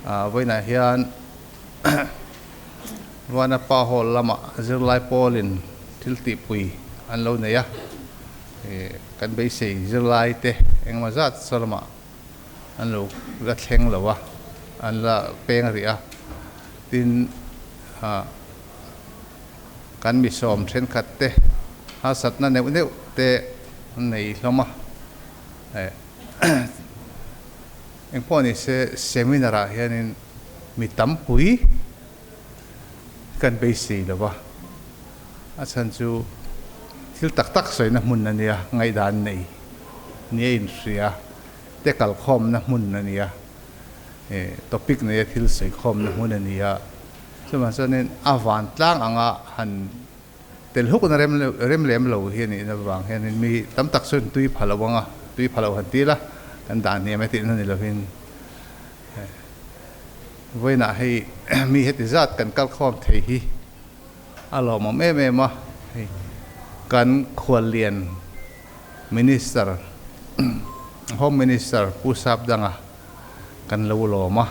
Vawiinah hian Vanapa Hall lamah zirlai pawlin thil tihpui an lo nei a, kan beisei zirlai te engemaw zat saw lamah an lo la thleng lo a, an la peng rih a, tin kan mi sawm thenkhat te harsatna neuh neuh te an nei hlawm a. Engpawh ni se seminar ah hianin mi tampui kan beisei lo va, a chhan chu thil tak tak sawina hmun a nia, ngaihdan nei nia inhria te kalkhawmna hmun a nia, topic neia thil sawikhawmna hmun a nia, chuvang chuanin a vantlang anga han Tel hukna rem rem lem lo hi a nihna vang hianin mi tam tak chuan tui pha lo ang a, tui pha lo han ti la, kan dah hniam e tihna ni lovin vawiinah hei mi heti zat kan kal khawm thei hi a lawmawm em em a, hei kan khuallian Minister Home Minister Pu Sapdanga kan lo lawm a,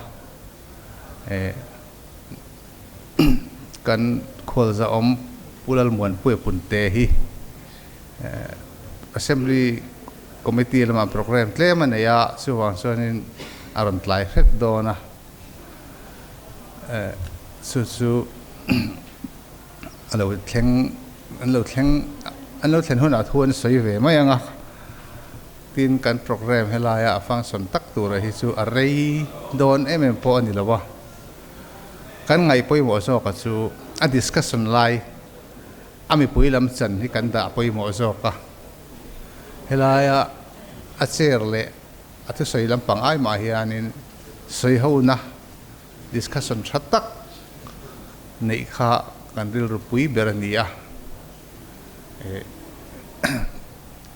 Kan khualzahawm Pu Lalmuanpuia Punte hi Assembly Committee lamah programme tlem a nei a, chuvang chuanin a rawn tlai hret dawn a, chu chu a lo thleng an lo thleng an lo thlen hunah thu an sawi ve mai ang a, tin kan programme helaia a function tak tura hi chu a rei dawn em em pawh a ni lo a. Kan ngaih pawimawh zawk a chu a discussion lai a mipui lam chan hi kan dah pawimawh zawk a. Helaia a chair leh a thusawi lampang ai mah hianin sawihona discussion tha tak neih kha kan rilru pui ber a ni a.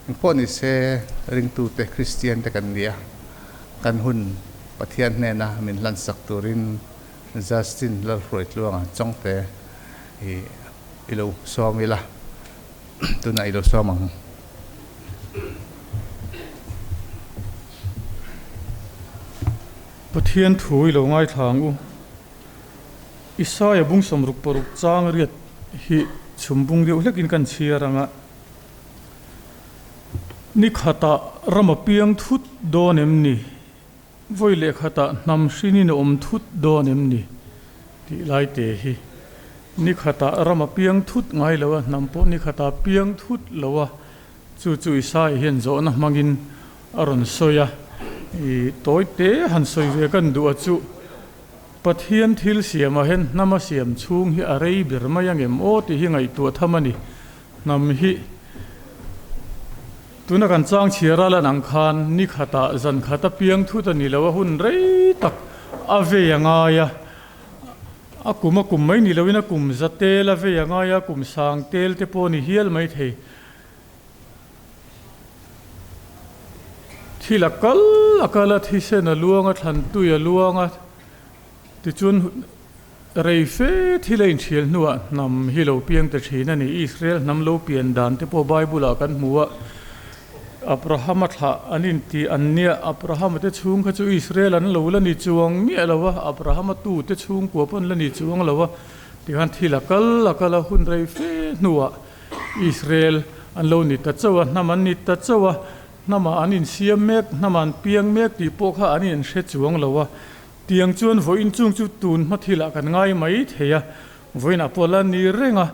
Engpawh ni se ringtute Kristian te kan ni a, kan hun Pathian hnena min hlansak turin Justin Lalhruaitluanga Chawngte hi i lo sawm ila, tunah i lo sawm ang. Pathian thu i lo ngaithla ang u. Isaia bung 66 chang riat hi chhum bung deuh hlekin kan chhiar ang a. Ni khatah ram a piang thut dawn em ni? Vawi leh khatah hnam hrinin a awm thut dawn em ni? Tih lai te hi. Ni khatah ram a piang thut ngai lo a, hnam pawh ni khatah piang thut lo a. Chu chu Isaiah hian zawhna hmangin a rawn sawi a. I tawi te han sawi ve kan duh a chu. Pathian thil siamah hian hnam a siam chhung hi a rei ber mai ang em aw tih hi ngaihtuah tham a ni. Hnam hi tuna kan chang chhiar a lan ang khan ni khatah zan khat a piang thut a ni lo a, hun rei tak a vei a ngai a, a kum a kum mai ni loin a kum za tel a vei a ngai a, kum sang tel te pawh a ni hial mai thei. Thil a kal a kal a, thisen a luang a, thlan tui a luang a, tichuan rei fe thil a inhrial hnuah hnam hi lo piang ta thin a ni. Israel hnam lo pian dan te pawh Bible ah kan hmu a, Abrahama thlah an inti an nia, Abrahama te chhung kha chu Israel an lo la ni chuang miah lo a, Abrahama tu te chhungkua pawh an la ni chuang lo a, tikhan thil a kal a kal a, hun rei fe hnuah Israel an lo ni ta chauh a, hnam an ni ta chauh a, hnamah an insiam mek, hnamah an piang mek tih pawh kha an inhre chuang lo a. Tiang chuan vawiin chung chu tun hma thilah kan ngai mai thei a, vawiinah pawh la ni reng a,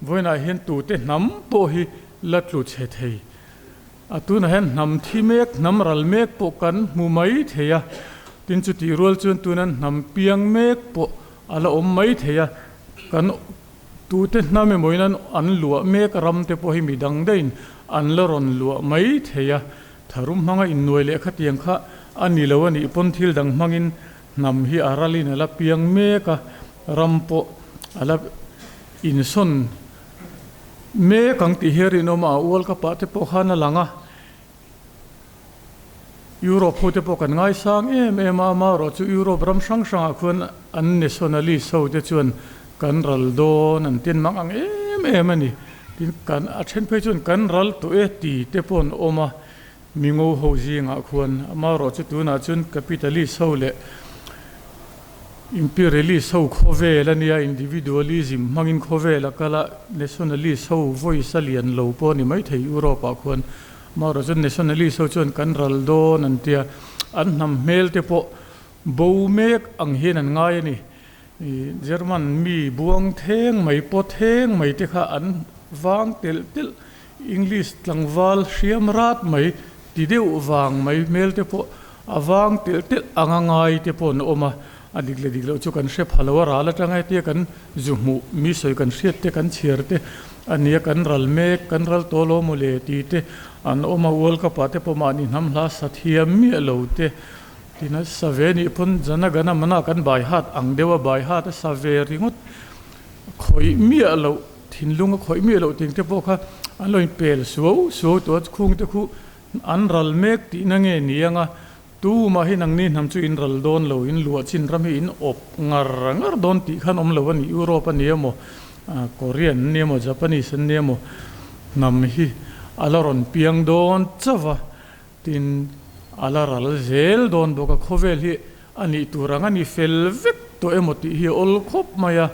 vawiinah hian tute hnam pawh hi la tlu chhe thei. A tunah hian hnam thi mek, hnam ral mek pawh kan hmu mai thei a, tin chutih rual chuan tunan hnam piang mek pawh a la awm mai thei a, kan Tute hnam emawin an an luah mek ram te pawh hi mi dang daihin an la rawn luah mai thei a, tharum hmanga innuai leh khatiang kha a ni lo a nih pawn thil dang hmangin hnam hi a ralin a la piang mek a, ram pawh a la insawn mek ang tih hi a rinawm a, a ual ka pah te pawh khan a lang a. Europe ho te pawh kan ngaisang em em a, amaherawh chu Europe ram hrang hrangah khuan an nationalist ho te chuan kan ral dawn an tin mang ang em em a ni. Tin, kan a then phei chuan kan ral tawh e ti te pawh an awm a, mingo ho zingah khuan. Amaherawh chu tunah chuan capitalist ho leh. Imperialist ho khawvel a nia, individualism hmangin khawvel a kal a, nationalist ho voice a lian lo pawh a ni maithei Europe ah khuan. Amaherawhchu chuan nationalist ho chuan kan ral dawn an tia, an hnam hmel te pawh bo mek ang hian an ngai a ni. German mi buang theng mai paw theng mai te kha an vang telh telh, English tlangval hriam rat mai ti deuh vang mai hmel te pawh a vang telh telh anga ngai te pawh an awm a, a dik leh dik loh chu kan hre pha lo a, ral atanga hetia kan zu hmuh mi sawi kan hriat te kan chhiar te a nia kan ral mek kan ral tawh lo maw le ti te an awm a, World Cup ah te pawh mahni hnam hla sa thiam miah lo te. Tina sa ve nih pawn Jana Gana Mana kan bai hat ang deuh a, bai hat a sa ve ringawt khawih miah loh, thinlung a khawih miah loh ting te pawh kha an lo inpel suau suau tawh a, khung te khu an ral mek tihna nge ni ang a, tumah hi nangni hnam chu in ral dawn lo, in luah chin ram hi in awp ngar ngar dawn tih khan awm lo a ni, Europe a ni emaw, Korean an ni emaw, Japanese an ni emaw, hnam hi a la rawn piang dawn chauh a. Tin, a la ral zel dawn bawk a, khawvel hi a nih tur ang a ni fel vek tawh emaw tih hi a awl khawp mai a,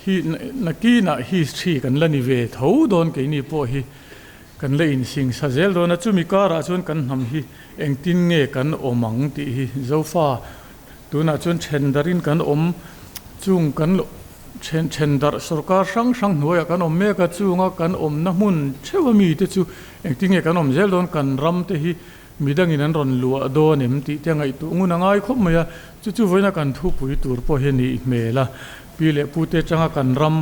hi nakinah history kan la ni ve tho dawn keini pawh hi kan la insingsa zel dawn a, chumi karah chuan kan hnam hi engtin nge kan awm ang tih hi Zofa tunah chuan then darin kan awm chung kan Then then darh sorkar hrang hrang hnuaiah kan awm mek a, chunga kan awmna hmun theuh a mite chu engtin nge kan awm zel dawn, kan ram te hi midangin an rawn luah dawn em tih te a ngaihtuah ngun a ngai khawp mai a, chu chu vawiina kan thupui tur pawh hi a nih hmel a, pi leh pu te atanga kan ram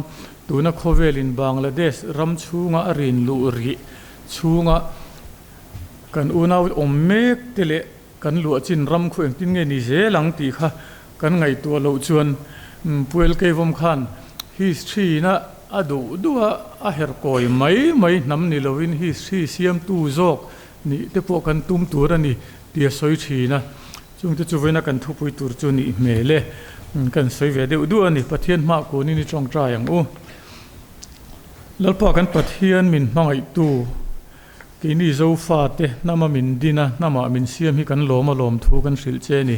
tuna khawvelin Bangladesh ram chhunga a rin luh rih chhunga kan unau awm mek te leh Kan luah chin ram khu engtin nge ni zel ang tih kha kan ngaihtuah loh chuan Puel Keivawm khan history na a duh duh a, a her kawi mai mai hnam ni lovin history siamtu zawk nih te pawh kan tum tur a ni tia sawi thin a. Chungte chu vawiina kan thupui tur chu nih hmel e. Kan sawi ve deuh duh a ni. Pathian hmah kunin i tawngtai ang u. Lalpa kan Pathian min hmangaihtu. Keini Zofate hnama min din a, hnamah min siam hi kan lawm a lawm thu kan hrilh che a ni.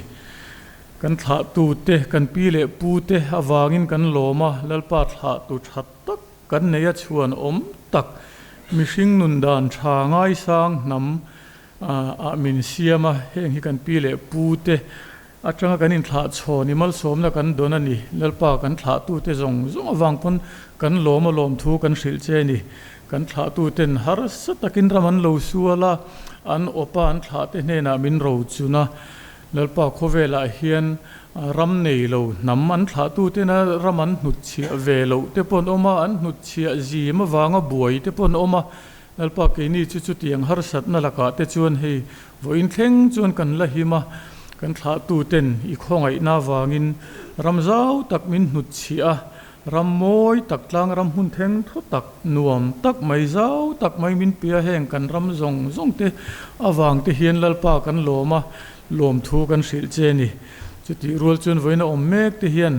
Kan thlahtute, kan pi leh pute avangin kan lawm a, Lalpa thlahtu tha tak kan nei a chhuan awm tak, mihring nun dan tha ngaisang hnam ah min siam a, heng hi kan pi leh pute atanga kan inthlah chhawn i malsawmna kan dawn a ni. Lalpa kan thlahtute zawng zawng avang pawn kan lawm a lawm thu kan hrilh che a ni. Kan thlahtuten harsa takin ram an lo sual a, an awp a, an thlahte hnenah min rochun a. Lalpa khawvelah hian ram nei lo hnam an thlahtutena ram an hnutchhiah ve loh te pawh an awm a, an hnutchhiah zim avanga buai te pawh an awm a. Lalpa keini chu chutiang harsatna lakah te chuan hei Vawiin thleng chuan kan la him a, kan thlahtuten i khawngaihna avangin ram zau tak min hnutchhiah a, ram mawi tak tlang ram hmun theng thaw tak, nuam tak mai, zau tak mai min pe a, heng kan ram zawng zawng te avang te hian Lalpa kan lawm a, lawmthu kan hrilh che a ni. Chutih rual chuan vawiin a awm mek te hian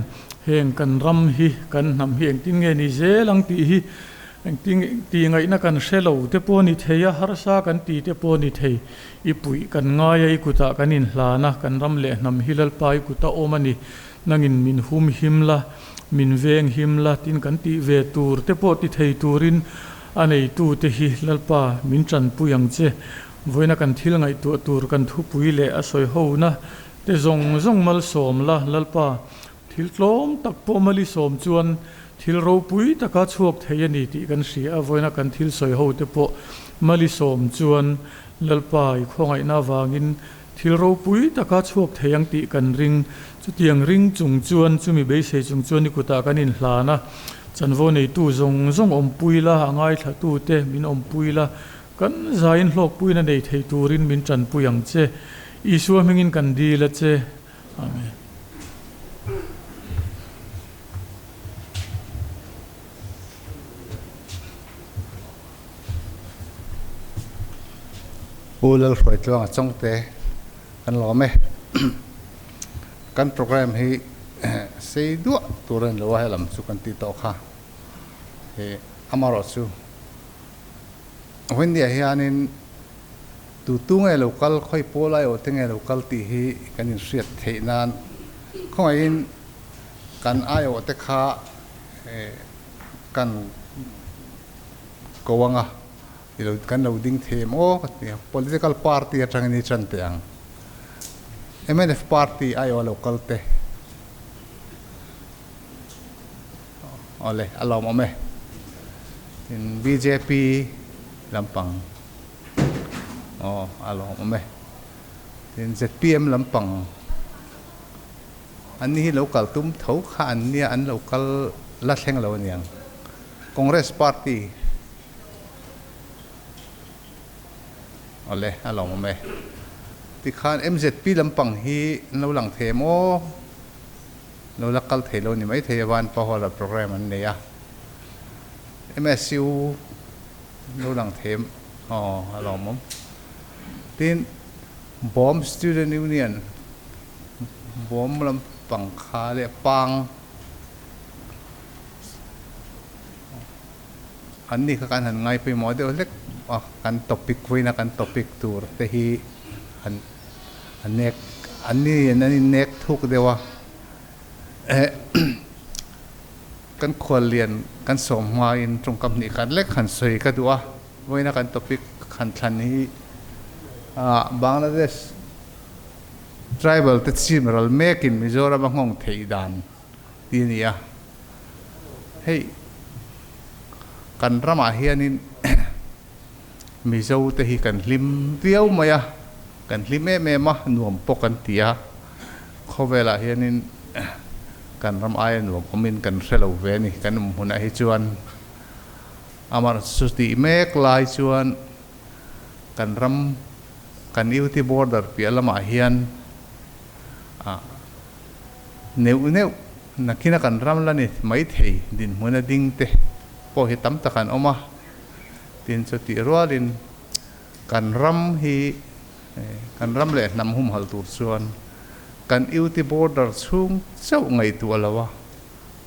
heng kan ram hi, kan hnam hi engtin nge ni zel ang tih hi Engtin tih ngaihna kan hre lo te pawh a ni thei a, harsa kan ti te pawh a ni thei. I puih kan ngai a, i kutah kan inhlan a, kan ram leh hnam hi Lalpa i kuta awm a ni. Nangin min hum him la, min veng him la, tin kan tih ve tur te pawh ti thei turin a neitute hi Lalpa min tanpui ang che. Vawiina kan thil ngaihtuah tur kan thupui leh a sawi hona te zawng zawng malsawm la, Lalpa Thil tlawm tak pawh mali sawm chuan thil ropui taka chhuak thei a ni tih kan hria a, vawiina kan thil sawi ho te pawh mali sawm chuan Lalpa i khawngaihna avangin thil ropui taka chhuak thei ang tih kan ring. Chutiang ring chung chuan chumi beisei chung chuan i kutah kan inhlan a, chanvo neitu zawng zawng awmpui la, a ngaithlatu te min awmpui la, kan zaiin hlawkpuina nei thei turin min tanpui ang che. Isua hmingin kan dil a che. Amen. Pu Lalhruaitluanga Chawngte kan lawm e. Kan program hi sei duah tur a ni lo a, helam chu kan tih tawh kha. He amarawh chu Vawiinniah hianin Tu tu nge lo kal, khawi pawl aiawh te nge lo kal tih hi kan inhriat theih nan khawngaihin Kan aiawh te kha kan ko anga i lo kan lo ding thei em aw ka ti a, political party atangin i tan teh ang. Mnf party aiawh a lo kal te. Awle a lawmawm e. Tin bjp lampang aw a lawmawm e. Tin zpm lampang an ni hi lo kal tum tho kha an nia an lo kal la thleng lo aniang. Congress party Awle, a lawmawm e. Tikhan MZP lampang hi an lo lang thei em aw? Lo la kal thei lo ni maithei a van Pahawla program an nei a. MSU an lo lang thei em aw? A lawmawm. Tin, Bawm Student Union, Bawm lampang kha leh Pang, An ni kha kan han ngai pawimawh deuh hlek a, kan topic vawiina kan topic tur te hi an a nek an ni an innek thuk deuh a. Kan khuallian kan sawm hmain tawngkam hnih khat lek han sawi ka duh a, vawiina kan topic han thlan hi Bangladesh tribal te chim ral mekin Mizoram a nghawng theih dan tih a ni a. Hei kan ramah hianin Mizo te hi kan hlim viau mai a, kan hlim em em a, nuam pawh kan ti a. Khawvelah hianin kan ram aia nuam awmin kan hre lo ve a ni. Kan awm hunah hi chuan amah chu tih mek lai chuan kan ram kan UT border piah lamah hian ah Neuh neuh, nakin a kan ram la ni maithei dinhmun a ding te pawh hi tam tak an awm a, tin chutih rualin kan ram hi kan ram leh hnam humhal tur chuan kan UT border chhung chauh ngaihtuah lo a,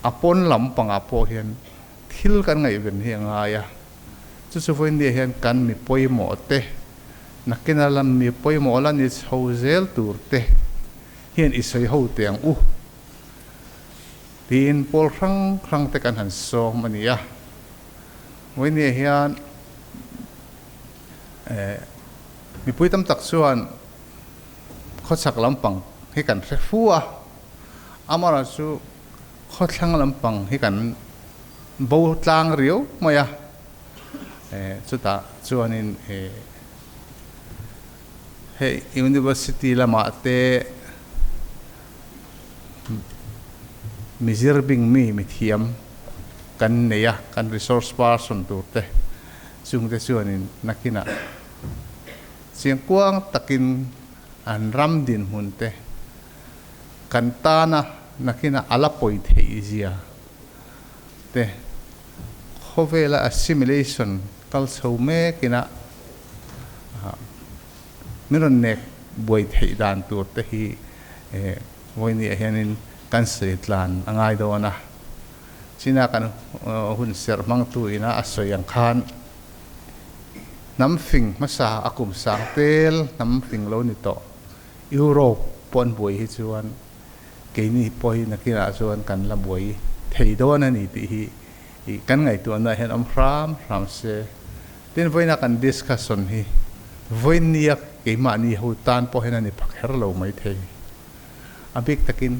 a pawn lam pangah pawh hian thil kan ngaihven hi a ngai a, chu chu vawiinniah hian kan mi pawimawh te, nakina lam mi pawimawh la ni chho zel tur te. Hian i sawi ho teh ang u tiin pawl hrang hrang te kan han sawm a ni a. Vawinia hian mipui tam tak chuan khawchhak lampang hi kan hre fu a, amaherawhchu khawthlang lampang hi kan bo tlang riau mai a, chutah chuanin Hei University lamah te mi zir bing mi mithiam kan nei a, kan resource person tur te chungte chuanin nakinah chiangkuang takin an ram dinhmun te kan tana nakinah a la pawi theih zia te khawvela assimilation kal chho mekin a Min rawn nek buai theih dan tur te hi vawinia hianin kan sawi tlan a ngai dawn a. China kan hun serh hmangtu ina a sawi ang khan hnam fing hmasa a kum sang tel hnam fing lo ni tawh Europe pawh an buai hi chuan keini pawh hi nakinah chuan kan la buai thei dawn a ni tih hi kan ngaihtuahna hian awm hram hram se. Tin, vawiina kan discussion hi vawinia keimahni ho tan pawh hian a ni phak her lo mai thei. A bik takin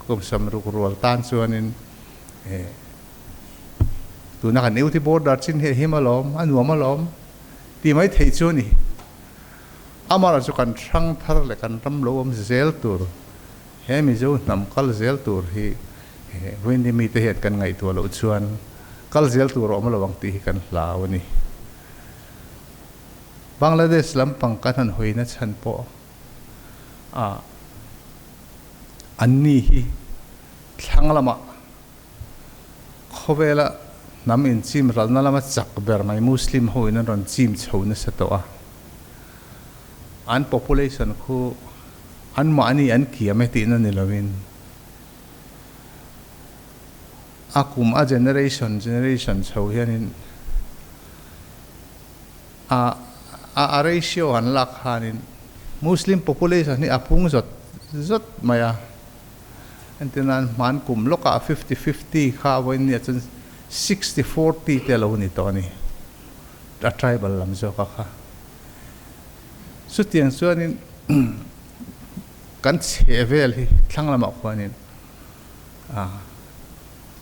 kum samruk rual tan chuanin tuna kan UT border chin hi a him alawm, a nuam alawm ti mai thei chu a ni. Amaherawhchu chu kan hrang thar leh kan ram lo awm zel tur, he Mizo hnam kal zel tur hi vawiini mite hian kan ngaihtuah loh chuan Kal zel tur a awm lo ang tih hi kan hlau a ni. Bangladesh lampang kan han hawina chhan pawh a an ni hi thlang lamah khawvela hnam inchim ralna lama chak ber mai Muslim ho in an rawn chim chho nasa tawh a. An population khu anmahni an kiam e tihna ni lovin A kum a generation generation chho hianin a a ratio an lak khanin Muslim population hi a pung zawt zawt mai a. Entirnan hman kum lawkah 50-50 kha vawiin nia chuan 60-40 te a lo ni tawh a ni, a tribal lam zawka kha. Chutiang chuanin kan chheh vel hi thlang lamah khuanin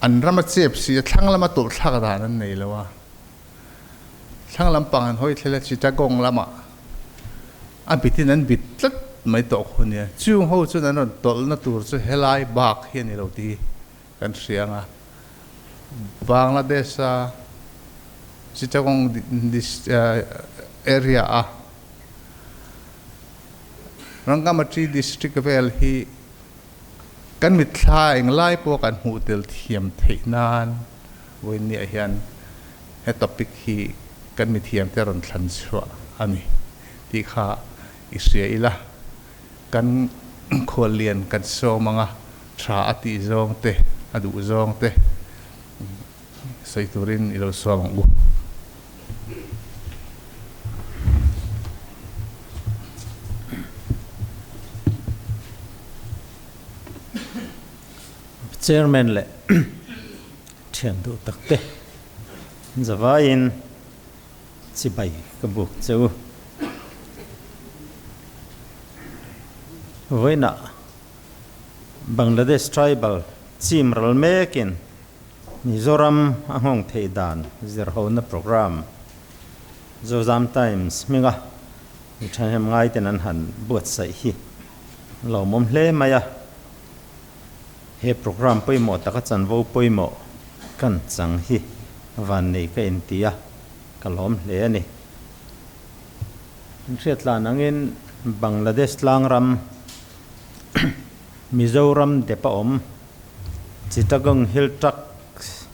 an rama chep si a, thlang lama tawlhthlak dan an nei lo a. Thlang lampang an hawi thlela Chittagong lamah a bitin an bit tlat mai tawh khu nia. Chung ho chuan an rawn tawlhna tur chu helai bak hi a ni lo tih kan hria ang a. Bangladesh-a Chittagong area-a Rangamati district vel hi kan mitthla englai pawh kan hmuh tel thiam theih nan Vawiinniah hian he topic hi kan mithiamte rawn thlan chhuah a ni tih kha i hria ila, kan khuallian kan sawm anga tha a tih zawng te, a duh zawng te sawi turin i lo sawm ang u. Chairman leh thian duh tak te zavaiin chibai ka buk che u. Vawiinah Bangladesh tribal chim ral mekin Mizoram a nghawng theih dan zirhona programme Zozam Times hminga mi thahnem ngaiten an han buatsaih hi lawmawm hle mai a. He programme pawimawh taka chanvo pawimawh kan chang hi vannei ka inti a, ka lawm hle a ni. Kan hriatlan angin Bangladesh tlangram, Mizoram dep a awm, Chittagong Hill Tracts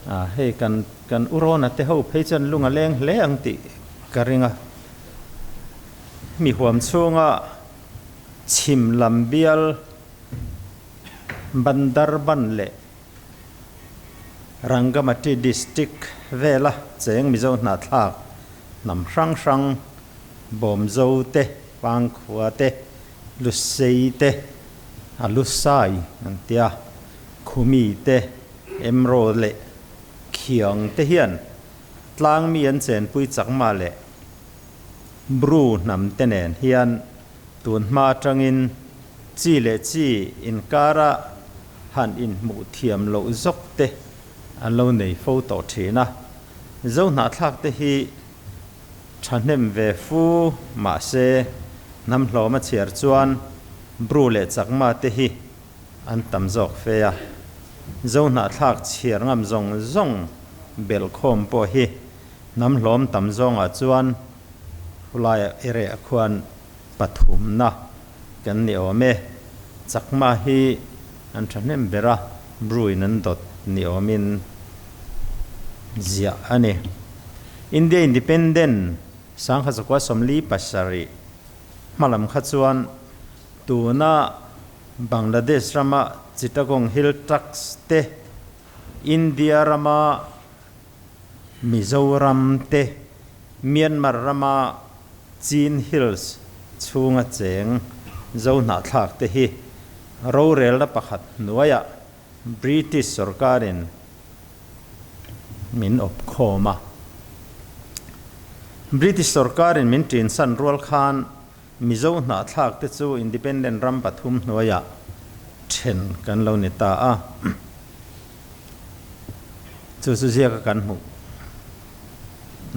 a hei kan kan Urona te ho phei chuan lung a leng hle ang tih ka ring a. Mi huam chhunga Chhim lam bial Bandarban leh Rangamati District vela cheng Mizo hnahthlak hnam hrang hrang Bawmzo te, Pangkhua te, Lusei te, a Lusai an tia, Khumi te, Emro leh Khiang te hian tlangmi an chenpui chakma leh Bru hnam te nen hian tun hma atangin chi leh chi inkara han inhmuh thiam loh zawk te an lo nei fo tawh thin a. Zo hnahthlak te hi thahnem ve fu mahse hnam hlawm a chhiar chuan Bru leh Chakma te hi an tam zawk fe a. Zo hnahthlak chhiar ngam zawng zawng belhkhawm pawh hi Hnam hlawm tam zawngah chuan khulaiah i reh khuan pathumna kan ni awm e. Chakma hi an thahnem ber a, Bru-in an dawt ni awmin ziah a ni. India Independent sangha zakua 47 hmalam kha chuan tuna Bangladesh rama Chittagong Hill Tracts te India rama Mizoram te, Myanmar rama Chin Hills chhunga cheng Zo hnahthlak te hi rorelna pakhat hnuaiah British sorkarin min awp khawm a. British sorkarin min ṭinsan rual khan Mizo hnahthlak te chu independent ram pathum hnuaiah ṭhen kan lo ni ta a. Chu chu ziaka kan hmuh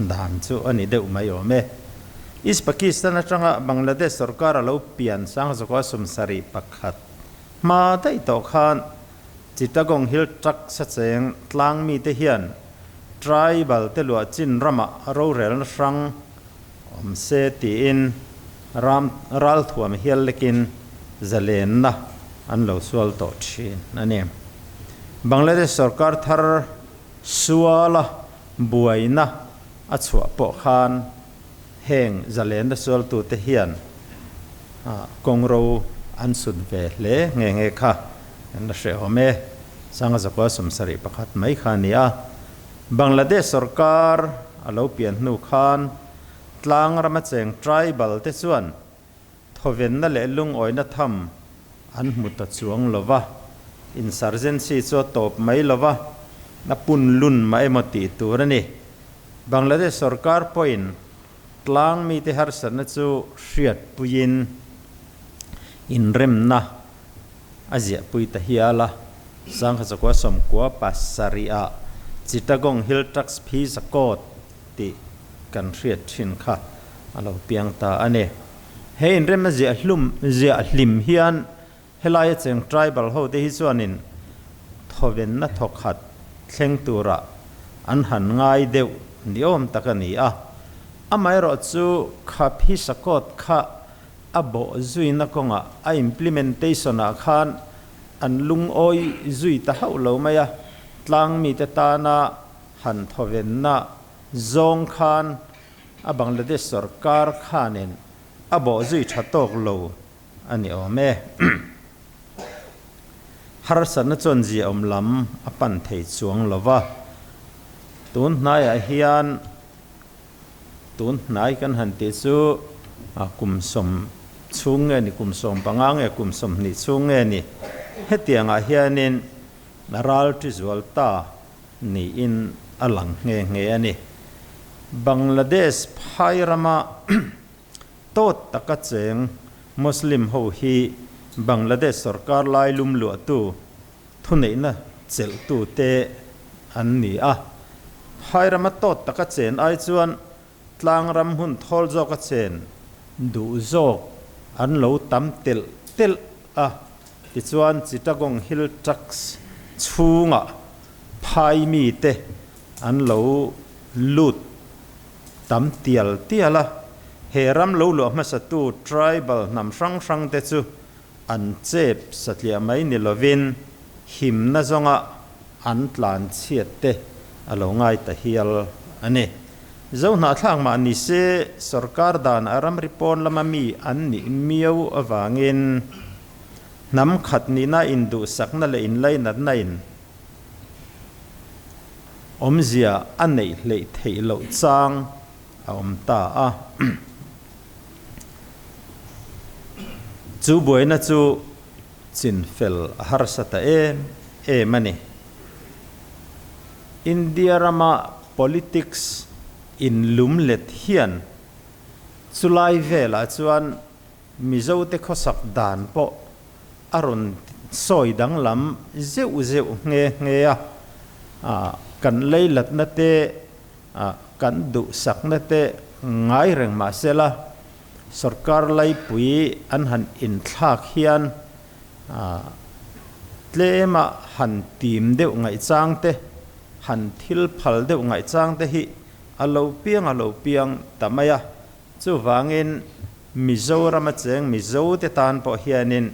dan chu a ni deuh mai awm e. East Pakistan atanga Bangladesh sorkar a lo pian Sangzawka 71 hma daih tawh khan Chittagong Hill Tracts a cheng tlang mite hian tribal te luah chin ramah rorelna hrang awm se tiin ram ralthuam hial lekin zalenna an lo sual tawh thin a ni. Bangladesh sorkar thar suala buaina a chhuah pawh khan heng zalenna sualtute hian kawngro an sut ve hle nghe nghe kha an la hrehawm e. Sanga zakua 71 mai kha a ni a. Bangladesh sorkar a lo pian hnu khan tlang rama cheng tribal te chuan thawvenna leh lungawina tham an hmu ta chuang lo va, insurgency chu a tawp mai lo va, a pun lun mah emaw tih tur a ni. Bangladesh sorkar pawhin tlang mite harsatna chu hriatpuiin inremna a ziahpui ta hial a, Sangha chakua sawmkua pasarih-ah Chittagong Hill Tracts Peace Accord tih kan hriat thin kha a lo piang ta a ni. He inremna ziah hlum ziah hlim hian helaia cheng tribal ho te hi chuanin thawvenna thawkhat thleng tura an han ngai deuh ni awm tak a ni a. Amaherawh chu kha Peace Accord kha a bawh zuina kawngah a implementation ah khan an lungawi zui ta hauh lo mai a, tlang mite tana han thawvenna zawng khan a Bangladesh sorkar khanin a bawh zui tha tawk lo a ni awm e. Harsatna chuan ziaawm lam a pan thei chuang lo va, tun hnaiah hian Tun hnai kan han tih chu kum sawm chhung nge ni, kum 15 nge, kum 20 chhung nge ni, hetiangah hianin ral ṭi zual ta niin a lang nghe nghe a ni. Bangladesh phai rama tawt taka cheng Muslim ho hi Bangladesh sorkar lai lum luahtu Thuneihna chelhtute an ni a. Phairama tawt taka chen ai chuan tlangram hun thawl zawka chen duh zawk an lo tam telh telh a. Tichuan Chittagong Hill Tracts chhungah phai mite an lo lut tam tial tial a. He ram lo luah hmasatu tribal hnam hrang hrangte chu An chep satliah mai ni lovin himna zawnga an tlan chhiat te a lo ngai ta hial a ni. Zohnahthlak mah ni se sorkar dan a ramri pawn lama mi an nih miau avangin hnam khat nihna induhsakna leh inlainatna in awmzia a neih hleih theih loh chang a awm ta a. Chu buaina chu chinfel a harsa ta em em a ni. India rama politics inlum let hian chulai velah chuan Mizote khawsak dan pawh a rawn sawi danglam zeuh zeuh nghe nghe a, kan leilatna te, kan duhsakna te ngai reng mah sela, sorkar laipui an han inthlak hian tlema han tim deuh ngaihchang te, han thil phal deuh ngaihchang te hi a lo piang a lo piang ta mai a. Chuvangin Mizorama cheng Mizote tan pawh hianin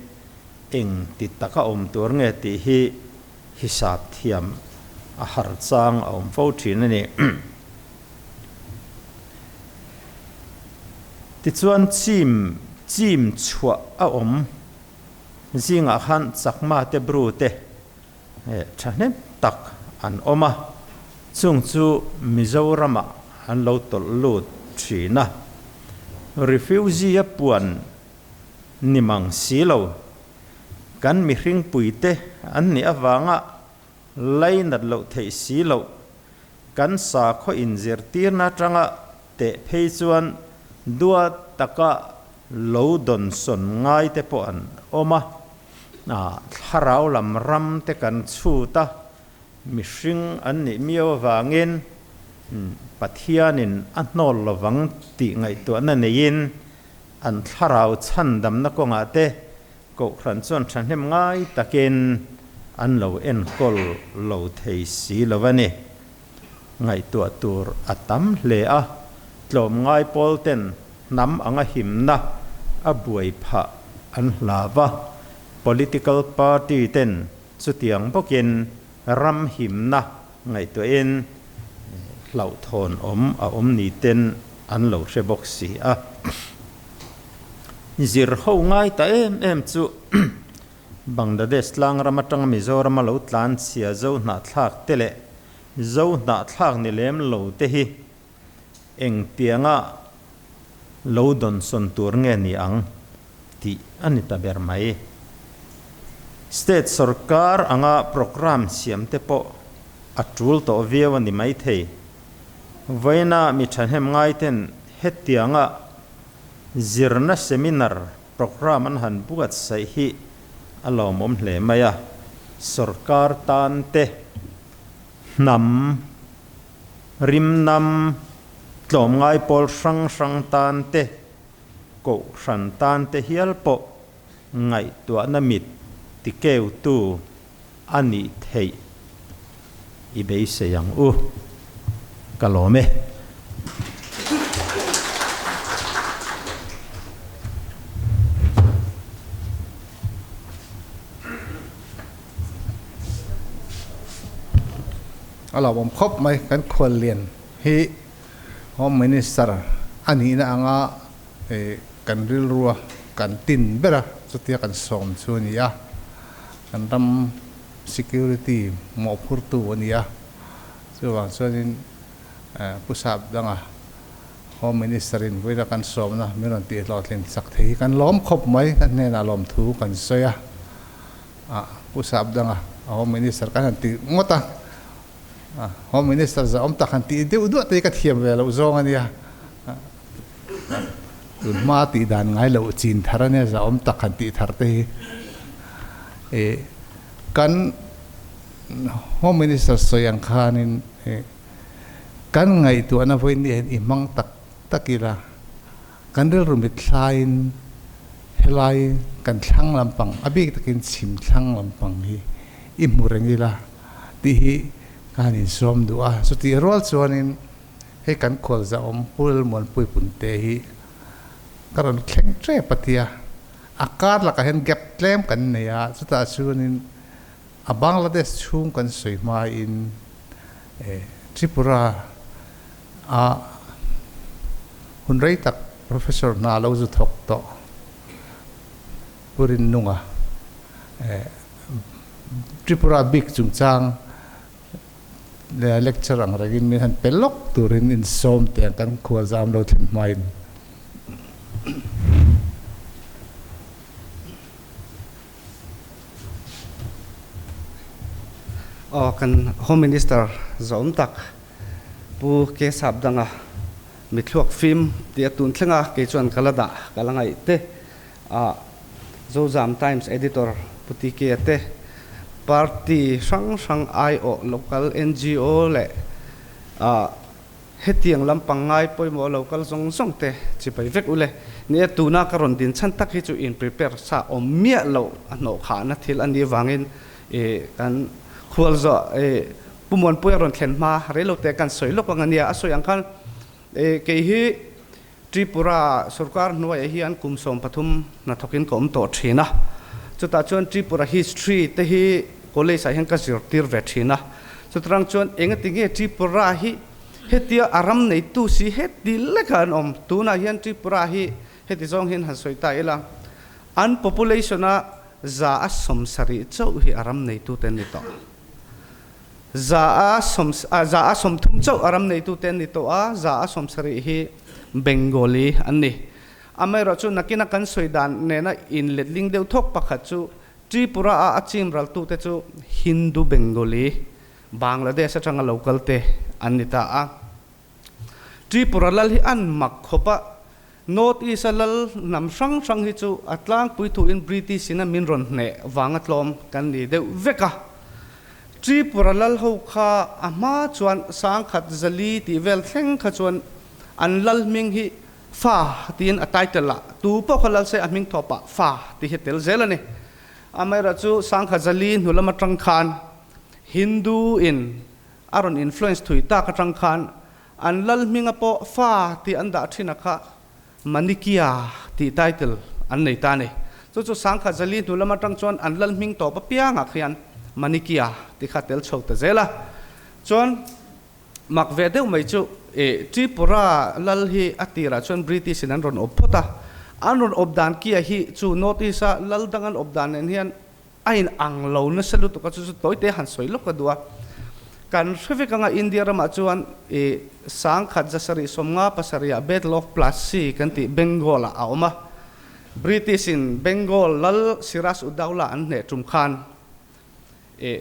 eng ti taka awm tur nge tih hi hisap thiam a har chang a awm fo thin a ni. Tichuan chim chim chhuah a awm zingah khan Chakma te Bru te thahnem tak an awm a, chung chu Mizoramah an lo tawlh lut thin a. Refugee a puan ni mang si lo, kan mihringpuite an nih avanga lainat loh theih si loh, kan sakhaw inzirtirna atanga teh phei chuan duat taka lo dawnsawn ngai te pawh an awm a. Thlarau lam ram te kan chhut a, mihring an nih miau avangin Pathianin a hnawl lovang tih ngaihtuahna neiin an thlarau chhandamna kawngah te Kohhran chuan thahnem ngai takin an lo enkawl lo thei si lo a ni. Ngaihtuah tur a tam hle a, tlawmngai pawl ten hnam anga himna a buai phah an hlau a, political party ten chutiang bawkin ram himna ngaihtuahin hlauhthawn awm a awm ni ten an lo hre bawk si a. Zir ho ngai ta em em chu Bangladesh tlang ram atanga Mizoram a lo tlan chhia zo hnahthlak te leh zo hnahthlak ni lem lo te hi engtianga lo dawnsawn tur nge ni ang tih a ni ta ber mai. State sorkar anga programme siam te pawh a tul tawh viau a ni maithei. Vawiina mi thahnem ngaiten hetianga zirna seminar programme an han buatsaih hi a lawmawm hle mai a, sorkar tan te hnam rimnam tlawmngai pawl hrang hrang tan te kohhran tan te hial pawh ngaihtuahna mit tikeutu a nih theih i beisei ang u. Ka lawm e. A lawmawm khawp mai kan khuallian hi Home Minister a nihna anga kan rilrua kan tin ber a, chutia kan sawm chu a ni a, kan ram security mawhphurtu a ni a, chuvang chuanin Pu Sap danga Home Minister in vawiina kan sawmna min rawn tih hlawhtlin chak thei hi kan lawm khawp mai, kan hnenah lawmthu kan sawi a, Pu Sap danga Home Minister kan han ti ngawt a. Home Minister zahawm tak han tih deuh duah te hi ka thiam ve loh zawng a nia. Tun hma tih dan ngai loh chin thar a nia zahawm tak han tih thar te hi. Kan Home Minister sawi ang khanin kan ngaihtuahna vawiin hian i hmang tak tak ila kan rilru mitthlaiin helai kan thlang lampang a bik takin chhim thlang lampang hi i hmu reng ila tih hi ka han insawm duh a. Chutih rual chuanin hei kan khualzahawm Pu Lalmuanpui Punte hi ka rawn thleng tep a tia, a kar lakah hian gap tlem kan nei a, chutah chuanin a Bangladesh chhung kan sawi hmain Tripura a hun rei tak Professor hna lo zu thawk tawh Pu Rinnunga Tripura bik chungchang lecture ang rengin min han pe lawk turin insawm teh ang kan khualzam lo thlen hmain. Aw kan Home Minister zawm tak Pu K Sapdanga mithluak fim tih a tun thleng a, kei chuan ka la dah ka la ngaih te a Zozam Times Editor Pu TK a te, Party hrang hrang aiawh local NGO leh a Hetiang lampang ngai pawimawh lo kal zawng zawng te chipai vek ule. Ni e, tuna ka rawn din chhan tak hi chu in prepare sa awm miah loh a hnawh khahna thil a nih vangin i kan khual zawh i Pu Muanpuia rawn thlen hma rei lo te kan sawi lawk ang a nia. A sawi ang khan i kei hi Tripura sorkar hnuaiah hian kum 13 hnathawkin ka awm tawh thin a. Chutah chuan Tripura history te hi college ah hian ka zirtir ve thin a. Chutarang chuan engati nge Tripura hi hetia a ram neitu si heti lekah an awm? Tunah hian Tripura hi heti zawng hian han sawi ta ila, an population a 70% chauh hi a ram neitute an ni tawh. 30% chauh a ram neitute an ni tawh a, 70% hi Bengali an ni. Amaherawhchu nakina kan sawi dan nena inletling deuh thawk pakhat chu Tripura-a a chim raltute chu Hindu Bengali, Bangladesh atanga lo kalte an ni ta a. Tripura lal hi an mak khawp a, North East-a lal hnam hrang hrang hi chu a tlangpui thuin British-in a min rawn hneh vanga tlawm kan ni deuh vek a. Tripura lal ho kha a hma chuan 1004 tih vel thleng kha chuan an lal hming hi Fa tiin a title ah tu pawh kha lal se a hming thawpah Fa tih hi a tel zel a ni. Amaherawhchu 1004 hnu lam atang khan Hindu-in a rawn influence thui tak atang khan An lal hminga pawh fa tih an dah thin a kha Manikia tih title an nei ta a ni. Chu chu 1004 hnu lam atang chuan an lal hming tawp apiangah khian Manikia tih kha tel chho ta zel a. Chuan mak ve deuh mai chu ih Tripura lal hi a tirah chuan British in an rawn awp phawt a. An rawn awp dan kia hi chu North East a lal dang an awp dan nen hian A in ang lo nasa lutuk a, chu chu tawite han sawi lawk ka duh a. Kan hre vek anga India ramah chuan i 1777 ah Battle of Plassey kan tih Bengal ah a awm a. British in Bengal lal Siraj Ud-Daulah an hneh tum khan e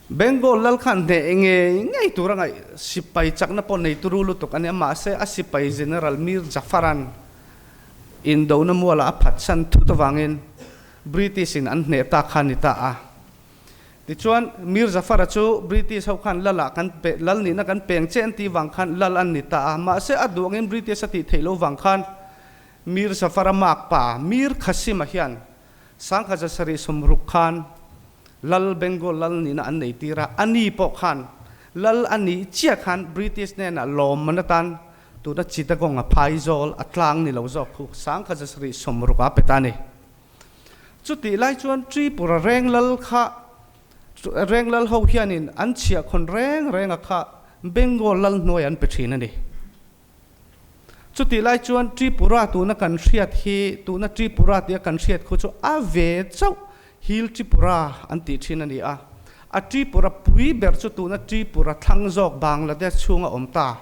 Bengal lal khan hneh ngei ngei tur a ngaih sipai chakna pawh nei turu lutuk a nia mahse a sipai General Mir Jafar-a'n indona mualah a phatsan thut avangin British in an hneh ta kha a ni ta a. Tichuan, Mir Zafar-a chu British ho khan lal ah kan pe, lal nihna kan peng che an tih vang khan lal an ni ta a. Mahse, a duh angin British a tih theih loh vang khan Mir Zafar-a mak pa Mir Qasim-a hian Sangkhat zasarih sawmruk khan lal Bengal lal nihna an nei tir a. A ni pawh khan lal a nih chiah khan British hnenah lawmman atan tuna Chittagong-a phaizawl a tlang ni lo zawk khu Sangkhat zasarih sawmruk a pe ta a ni. Chutih lai chuan Tripura reng lal kha reng lal ho hianin an chhiahkhawn reng renga kha Bengal lal hnuai an pe thin a ni. Chutih lai chuan Tripura tuna kan hriat hi tuna Tripura tia kan hriat khu chu a ve chauh Hill Tripura an tih thin a ni a. A Tripura pui ber chu tuna Tripura thlang zawk Bangladesh chhunga awm ta.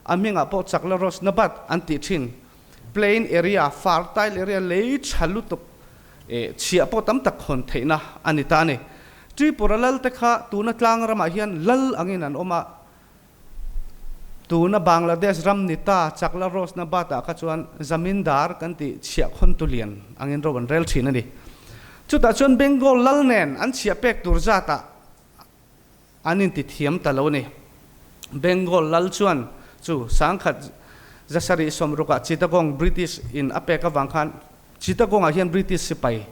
A hmingah pawh Chakla Rosnabat an tih thin. Plain area, fertile area lei tha lutuk eh chhiah pawh tam tak khawn theihna a ni ta a ni. Tripura lal te kha tuna tlang ramah hian lal angin an awm a, tuna Bangladesh ram ni ta Chakla Rosnabad ah kha chuan Zamindar kan tih chhiah khawn tu lian angin ro an rel thin a ni. Chutah chuan Bengal lal nen an chhiah pek tur zatah An inti thiam ta lo ni. Bengal lal chuan chu sangkhat zasarih sawmrukah Chittagong British in a pek avang khan Chittagong ah hian British sipai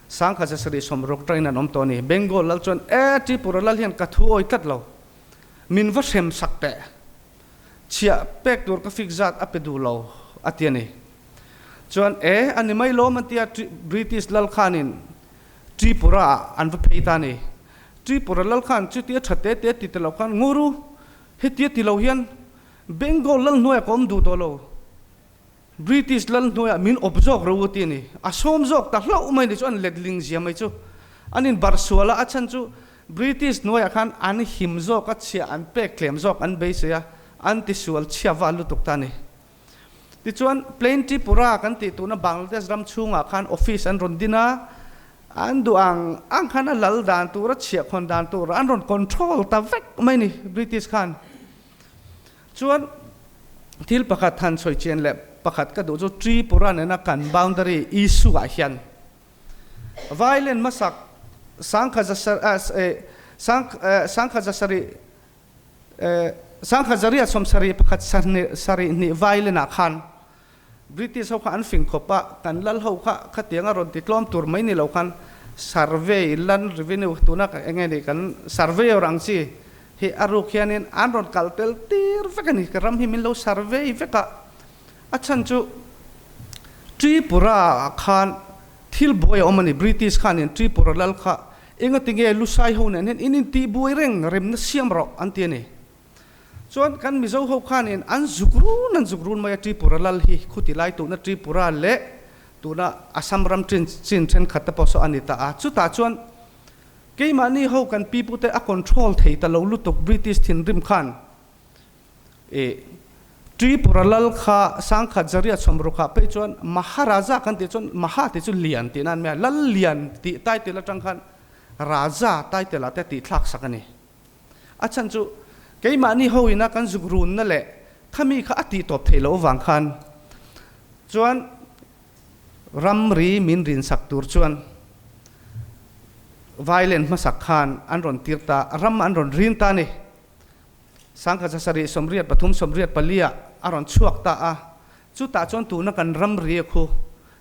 sangkhat zasarih sawmruk atangin an awm tawh a ni. Bengal lal chuan e Tripura lal hian ka thu awi tlat lo. Min va hrem sak teh. Chhiah pek tur ka fik zat a pe duh lo a ti a ni. Chuan e a ni mai lawm an ti a British lal khanin Tripura ah an va phei ta a ni. Tripura lal khan chutia tha te te ti ta lo khan Nguru hetia ti lo hian Bengal lal hnuaiah ka awm duh tawh lo, British lal hnuaiah min awp zawk ro u ti a ni. A sawm zawk ta hlauh mai ni chu an letling zia mai chu an inbarh sual a, a chhan chu British hnuaiah khan an him zawk a chhia an pek tlem zawk an beisei a, an tisual chhia val lutuk ta a ni. Tichuan, Plain Tripura kan tih tuna Bangladesh ram chhungah khan office an rawn din a, an duh ang ang khan a lal dan tur, a chhiahkhawn dan tur an rawn control ta vek mai ni British khan. Chuan, thil pakhat han sawi chian leh pakhat ka duh chu Tripura nena kan boundary issue ah hian violent hmasak sangkhat sangkhat zasarih Sangkhat zariat sawmsarih pakhat sarih hnih violin ah khan British ho kha an fing khawp a, kan lal ho kha khatiang a rawn ti tlawm tur mai ni lo khan survey land revenue tuna eng nge ni kan surveyor ang chi hi a ruk hianin an rawn kal tel tir vek a ni, ka ram hi min lo survey vek a, a chhan chu Tripura ah khan thil buai a awm a ni, British khanin Tripura lal kha Engati nge Lusai ho nen hian in intih buai reng remna siam rawh an ti a ni. Chuan kan Mizo ho khanin an zuk run an zuk run mai a Tripura lal hi khuti lai tuna Tripura leh tuna Assam ram chin chin thenkhat te pawh saw a ni ta a. Chutah chuan keimahni ho kan pipute a control thei ta lo lutuk British thinrim khan I Tripura lal kha sangkhat zariat sawmrukah phei chuan Maharaja kan tih chuan Maha tih chu lian tih nan mai a, lal lian tih title atang khan Raja title ah te tih thlak sak a ni. A chhan chu keimahni ho ina kan zuk runna leh khami kha a tih tawp theih loh avang khan chuan ramri min rinsak tur chuan violent hmasak khan an rawn tir ta, ram an rawn rin ta a ni. Sangkhat zasarih sawmriat pathum sawmriat paliah a rawn chhuak ta a, chutah chuan tuna kan ramri khu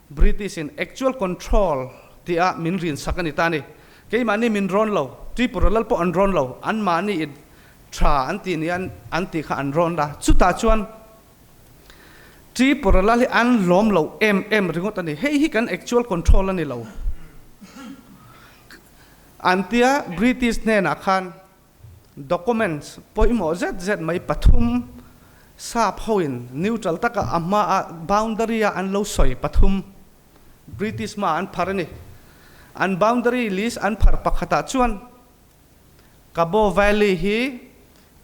British in actual control tia min rinsak a ni ta a ni. Keimahni min rawn lo, Tripura lal pawh an rawn lo, anmahni in tha an tih nia an tih kha an rawn la. Chutah chuan Tripura lal hi an lawm lo em em ringawt a ni. Hei hi kan actual control a ni lo. An tia British hnenah khan Documents pawimawh zet zet mai pathum sap hoin neutral taka a hmaa boundary a an lo sawi pathum British hmaah an phar a ni. An boundary list an phar pakhatah chuan Kabo Valley hi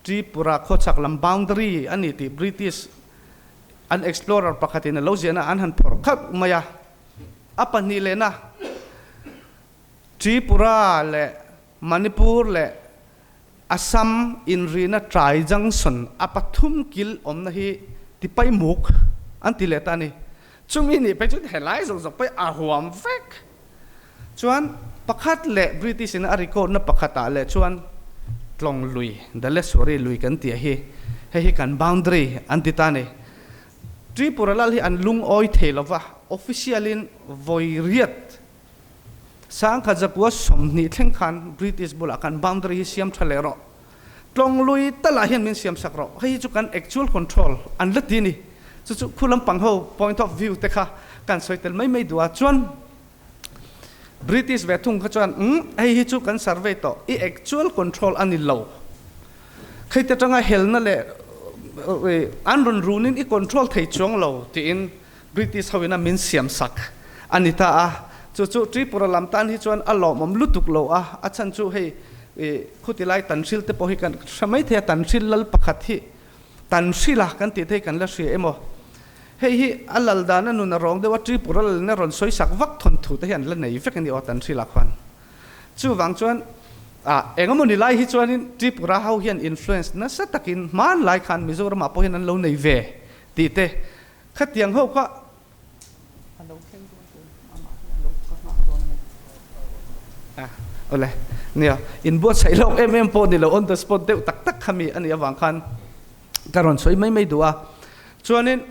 Tripura khawchhak lam boundary a ni tih British an explorer pakhatin a lo ziahna an han phawrh khalh mai a. A pahnih lehna Tripura leh Manipur leh Assam inrina Trai Junction a pathum kil awmna hi tipai muk an ti leh ta a ni. Chumi nih phei chuan helai zawk zawk pawh a huam vek. Chuan pakhat leh British in a record na pakhat ah leh chuan Tlawng lui, Daleswari lui kan tih hi hei hi kan boundary an ti ta a ni. Tripura lal hi an lungawi thei lova, official in vawi riat Sangkhat zakua 20 thleng khan British bulah kan boundary hi siam tha leh rawh. Tlawng lui talah hian min siam sak rawh. Hei hi chu kan actual control an la ti a ni. Chu chu khu lampang ho point of view te kha kan sawi tel mai mai duh a. Chuan British ve thung kha chuan umm hei hi chu kan survey tawh i actual control a ni lo. Khei te atanga helna leh an rawn runin i control thei chuang lo tiin British hoin a min siam sak a ni ta a, chu chu Tripura lam tan hi chuan a lawmawm lutuk lo a, a chhan chu hei khuti lai Tanhril te pawh hi kan hre mai thei a, Tanhril lal pakhat hi Tanhrila kan tih te hi kan la hria emaw? Hei hi a lal dan a nun a rawng deuh a, Tripura lalin a rawn sawi sak vak thawn thu te hi an la nei vek a ni aw Tanhrila khuan. Chuvang chuan ah engemaw ni lai hi chuanin Tripura ho hian influence nasa takin hmanlai khan Mizoramah pawh hian an lo nei ve tih te Khatiang ho kha a lo thleng dawn tur amah hi a lo ka nghak dawn a ni. A awle nia inbuatsaih lawk em em pawh ni lo on the spot deuh tak tak kha mi a nih avang khan ka rawn sawi mai mai duh a. Chuanin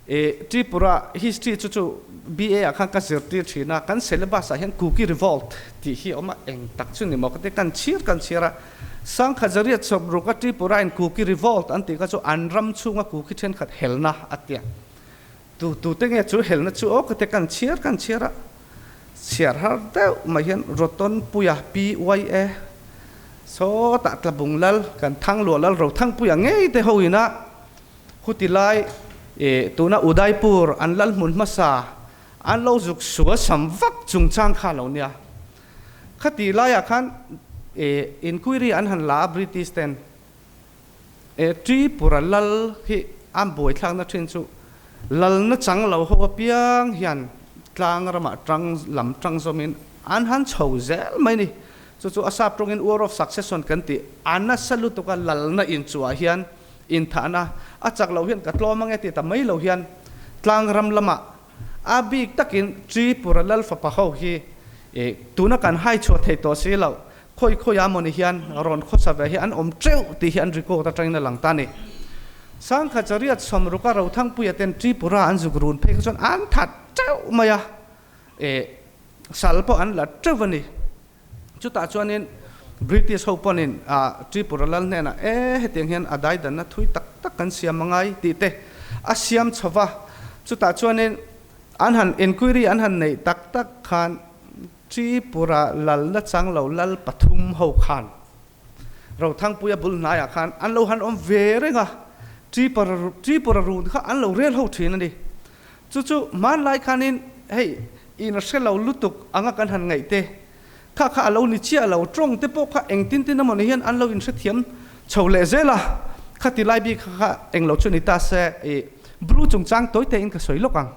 ih Tripura history chu chu BA ah khan ka zirtir thin a, kan syllabus ah hian Kuki revolt tih hi a awm a, eng tak chu ni maw ka ti kan chhir kan chhir a. Sangkhat zariat sawmruk a Tripura in Kuki revolt an tih kha chu an ram chhunga Kuki thenkhat helna a tia. Tu tu te nge chu helna chu aw ka ti kan chhiar kan chhiar a, chhiar har deuh mai hian Roton Puia, PYA, sawtah Tlabung Lal, kan Thangluah Lal Rothangpuia ngei te ho ina khuti lai ih tuna Udaipur an lal hmun hmasa an lo zuk sual sam vak chungchang kha lo nia. Khati laiah khan inquiry an han la a British ten Tripura lal hi an buaithlakna thin chu lalna chang lo ho apiang hian tlang ramah tang lam tang zawmin an han chho zel mai ni. Chu chu a sap tawngin war of succession kan tih a nasa lutuka lalna inchuah hian inthahna a chak loh hian ka tlawm ange tih ta mai lo hian tlang ram lamah A bik takin Tripura lal fapa ho hi tuna kan hai chhuah thei tawh si lo, khawi khawi a mawni hian rawn khawsa ve hi an awm teuh tih hi an record atangin a lang ta a ni. Sangkhat Zariat Sawmruka Rothangpuia ten Tripura an zuk run phei kha chuan an that teuh mai a, sal pawh an la teuh a ni. Chutah chuanin British ho pawnin Tripura lal hnenah e hetiang hian a daidanna thui tak tak kan siam a ngai tih te a siam chho va. Chutah chuanin an han inquiry an han neih tak tak khan Tripura lalna chang lo lal pathum ho khan Rothangpuia bul hnaiah khan an lo han awm ve reng a, Tripura run kha an lo rel ho thin a ni. Chu chu hmanlai khanin hei in hre lo lutuk anga kan han ngaih te, kha kha a lo ni chiah lo, tawng te pawh kha engtin tin emaw ni hian an lo inhrethiam chho leh zel a, khati lai bik kha kha englo chu ni ta se i Bru chungchang tawi te in ka sawi lawk ang.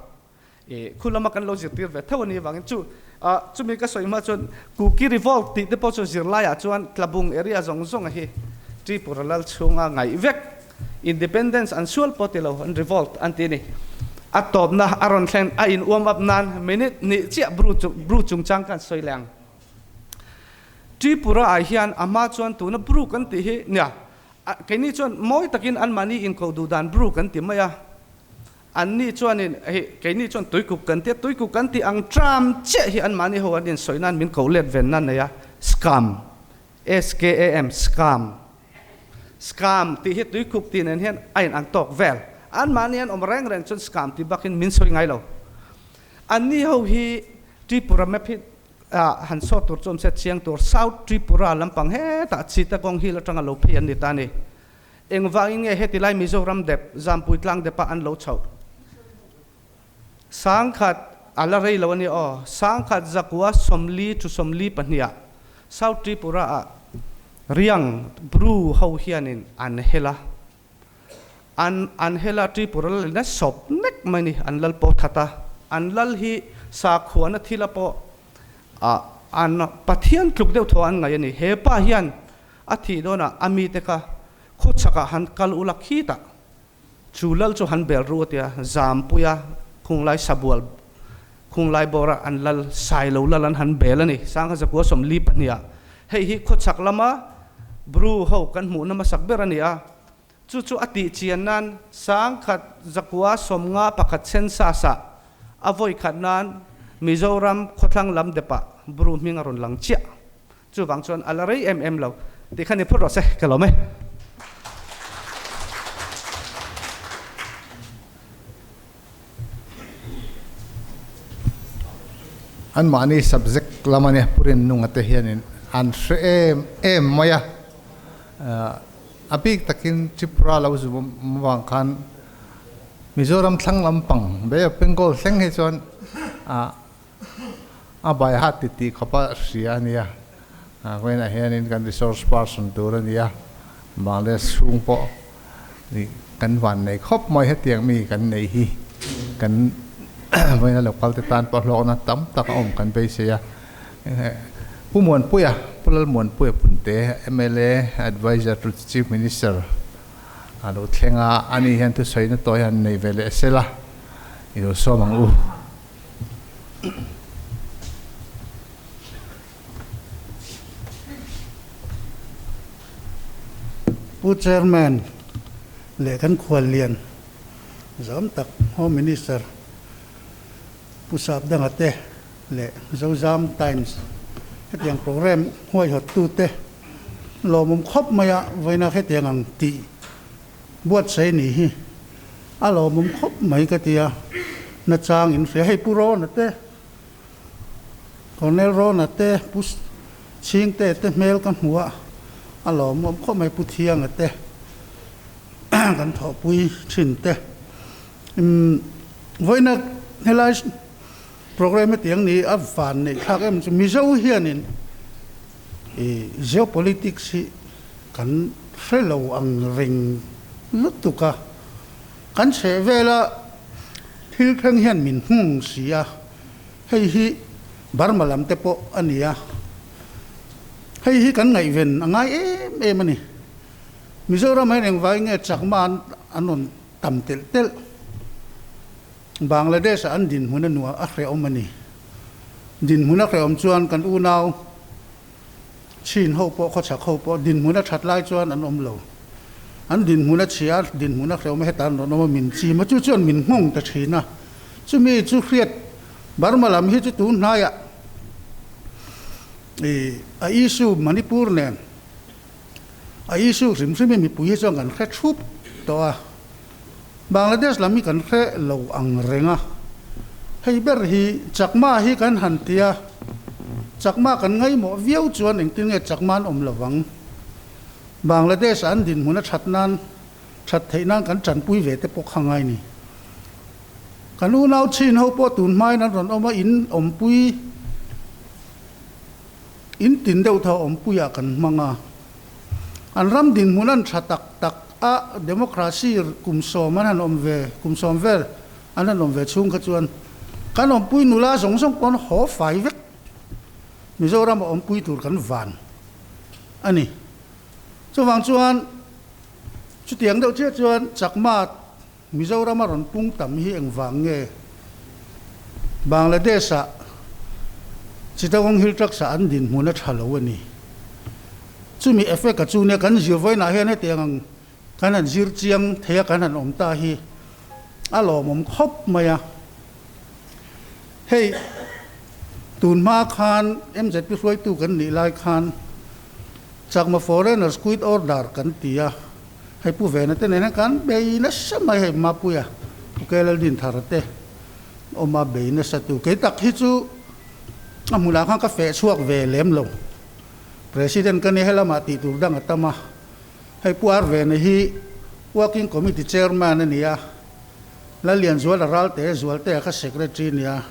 I khu lama kan lo zirtir ve tho a nih avangin chu chumi ka sawi hma chuan Kuki Revolt tih te pawh chu zirlaiah chuan Tlabung area zawng zawng a hi Tripura lal chhunga ngaih vek Independence an sual pawh ti lo, an revolt an ti a ni. A tawpna a rawn thlen, a in warm up nan minute hnih chiah Bru chung Bru chungchang khan sawi leh ang. Tripura ah hian a hma chuan tuna Bru kan tih hi nia, keini chuan mawi takin anmahni inkoh duh dan Bru kan ti mai a. Anni chuanin hei keini chuan tuikuk kan ti a, tuikuk kan tih ang tram chiah hi anmahni ho an insawi nan min koh let ven nan nei a, scam, S-K-A-M, scam. Scam tih hi tuikuk tih nen hian a inang tawk vel. Anmahni an awm reng reng chuan scam tih bakin min sawi ngai lo. Anni ho hi Tripura map hi han sawt tur chu awm se chiang tur South Tripura lampang hetah Chittagong Hill atanga lo phei an ni ta a ni. Engvangin nge heti lai Mizoram dep, Zampui tlang depa an lo chhoh? Sangkhat a la rei lo a ni aw. Sangkhat zakua 40 to 42 ah South Tripura ah Riang, Bru, ho hianin an hel a. An an hel a, Tripura lal in a sawp nek mai a ni. An lal pawh that a. An lal hi Sakhuana thila pawh ah an Pathian tluk deuh thaw an ngaih a ni. He pa hian a thih dawnah a mite kha khawchhakah han kal ula khitah chu lal chu han bel ru a tia, Zampuia khunglai sabual khunglai bawra an lal Sailo lal an han bel a ni. Sangha zakua 42 ah hei hi khawchhak lama Bru ho kan hmuhna hmasak ber a ni a. Chu chu a tih chian nan 1951 census ah a vawi khat nan Mizoram khawthlang lam depah Bru hming a rawn lang chiah. Chuvang chuan a la rei em em lo tih kha ni phawt rawh se, ka lawm e. Anmahni subject lama nia Purin nunga te hianin an hre em em mai a. A bik takin Tripura lo zu avang khan Mizoram thlang lampang Bay of Bengal thleng hi chuan a bai hat ti tih khawp a hria a nia. Vawiinah hianin kan resource person tur a nia, Bangladesh chhung pawh kan van nei khawp mai hetiang mi kan nei hi kan vawiina local te tan pawh hlawkna tam tak a awm kan beisei a. Pu Muanpuia, Pu Lalmuanpuia Punte, mla Adviser to Chief Minister a lo thleng a, ani hian thusawi tawi han nei ve leh sela i lo sawm ang u. Pu Chairman leh kan khuallian zam tak Home Minister Pu Sapdanga te leh Zozam Times hetiang programme huaihawttute lawmawm khawp maia vawiina hetiang ang tih buatsaih ni hi a lawmawm khawp mai ka ti a, nachang in hria. Hei Pu Rona te, Colonel Rona te, Pu Chhingte te hmel ka hmu a, a lawmawm khawp mai Pu Thianga te kan thawhpui thin te. Umm vawiina helai programme hetiang ni a van neih thlak em chu Mizo hianin ih geopolitics hi kan hre lo ang reng lutuk a, kan chheh vela thil thleng hian min hmung si a, hei hi Burma lam te pawh a ni a, hei hi kan ngaihven a ngai em em a ni. Mizoram hian engvai nge chakma an rawn tam telh telh. Bangladesh-ah an dinhmun a nuah a hrehawm a ni. Dinhmun a hrehawm chuan kan unau chin ho pawh, khawchhak ho pawh dinhmun a that lai chuan an awm lo. An dinhmun a chhia a, dinhmun a hrehawm a, heta an rawn awm a, min chim a, chu chuan min nghawng ta thin a. Chumi chu hriat Burma lam hi chu tun hnaiah ih a issue Manipur nen A issue hrim hrim hi mipui hi chuan kan hre thup tawh a, Bangladesh lam hi kan hre lo ang reng a, hei ber hi Chakma hi kan han ti a, Chakma kan ngaihmawh viau chuan engtin nge Chakma an awm lo vang? Bangladesh ah an dinhmun a that nan that theih nan kan tanpui ve te pawh kha ngai ni. Kan unau chin ho pawh tun hmain an rawn awm a, in awmpui. In tin deuh tho awmpuiah kan hmang a. An ram dinhmun an tha tak tak a, democracy kum sawm an han awm ve, kum sawm vel an han awm ve chhung kha chuan kan awmpui nula zawng zawng pawn haw fai vek Mizoram a awmpui tur kan van a ni. Chuvang chuan chutiang deuh chiah chuan Chakma Mizoram a rawn pung tam hi engvang nge? Bangladesh-ah Chittagong Hill Tracts-ah an dinhmun a tha lo a ni. Chumi effect-a chu nia kan zir vawiinah hian hetiang ang kan han zir chiang thei a kan han awm ta hi a lawmawm khawp mai a. Hei tun hma khan MZP hruaitu kan nih lai khan Chakma Foreigners Quit Order kan ti a. Hei Pu Vena te nen hian kan bei nasa mai hei Mapuia Pu Kelaldinthara te awm a bei nasa tu. Kei tak hi chu a hmunah khan ka feh chhuak ve lem lo. President ka nia helamah tih tur dang a tam a. Hei Pu Ar Vena hi Working Committee Chairman a ni a, Lallianzuala Ralte Zualtea kha Secretary a ni a.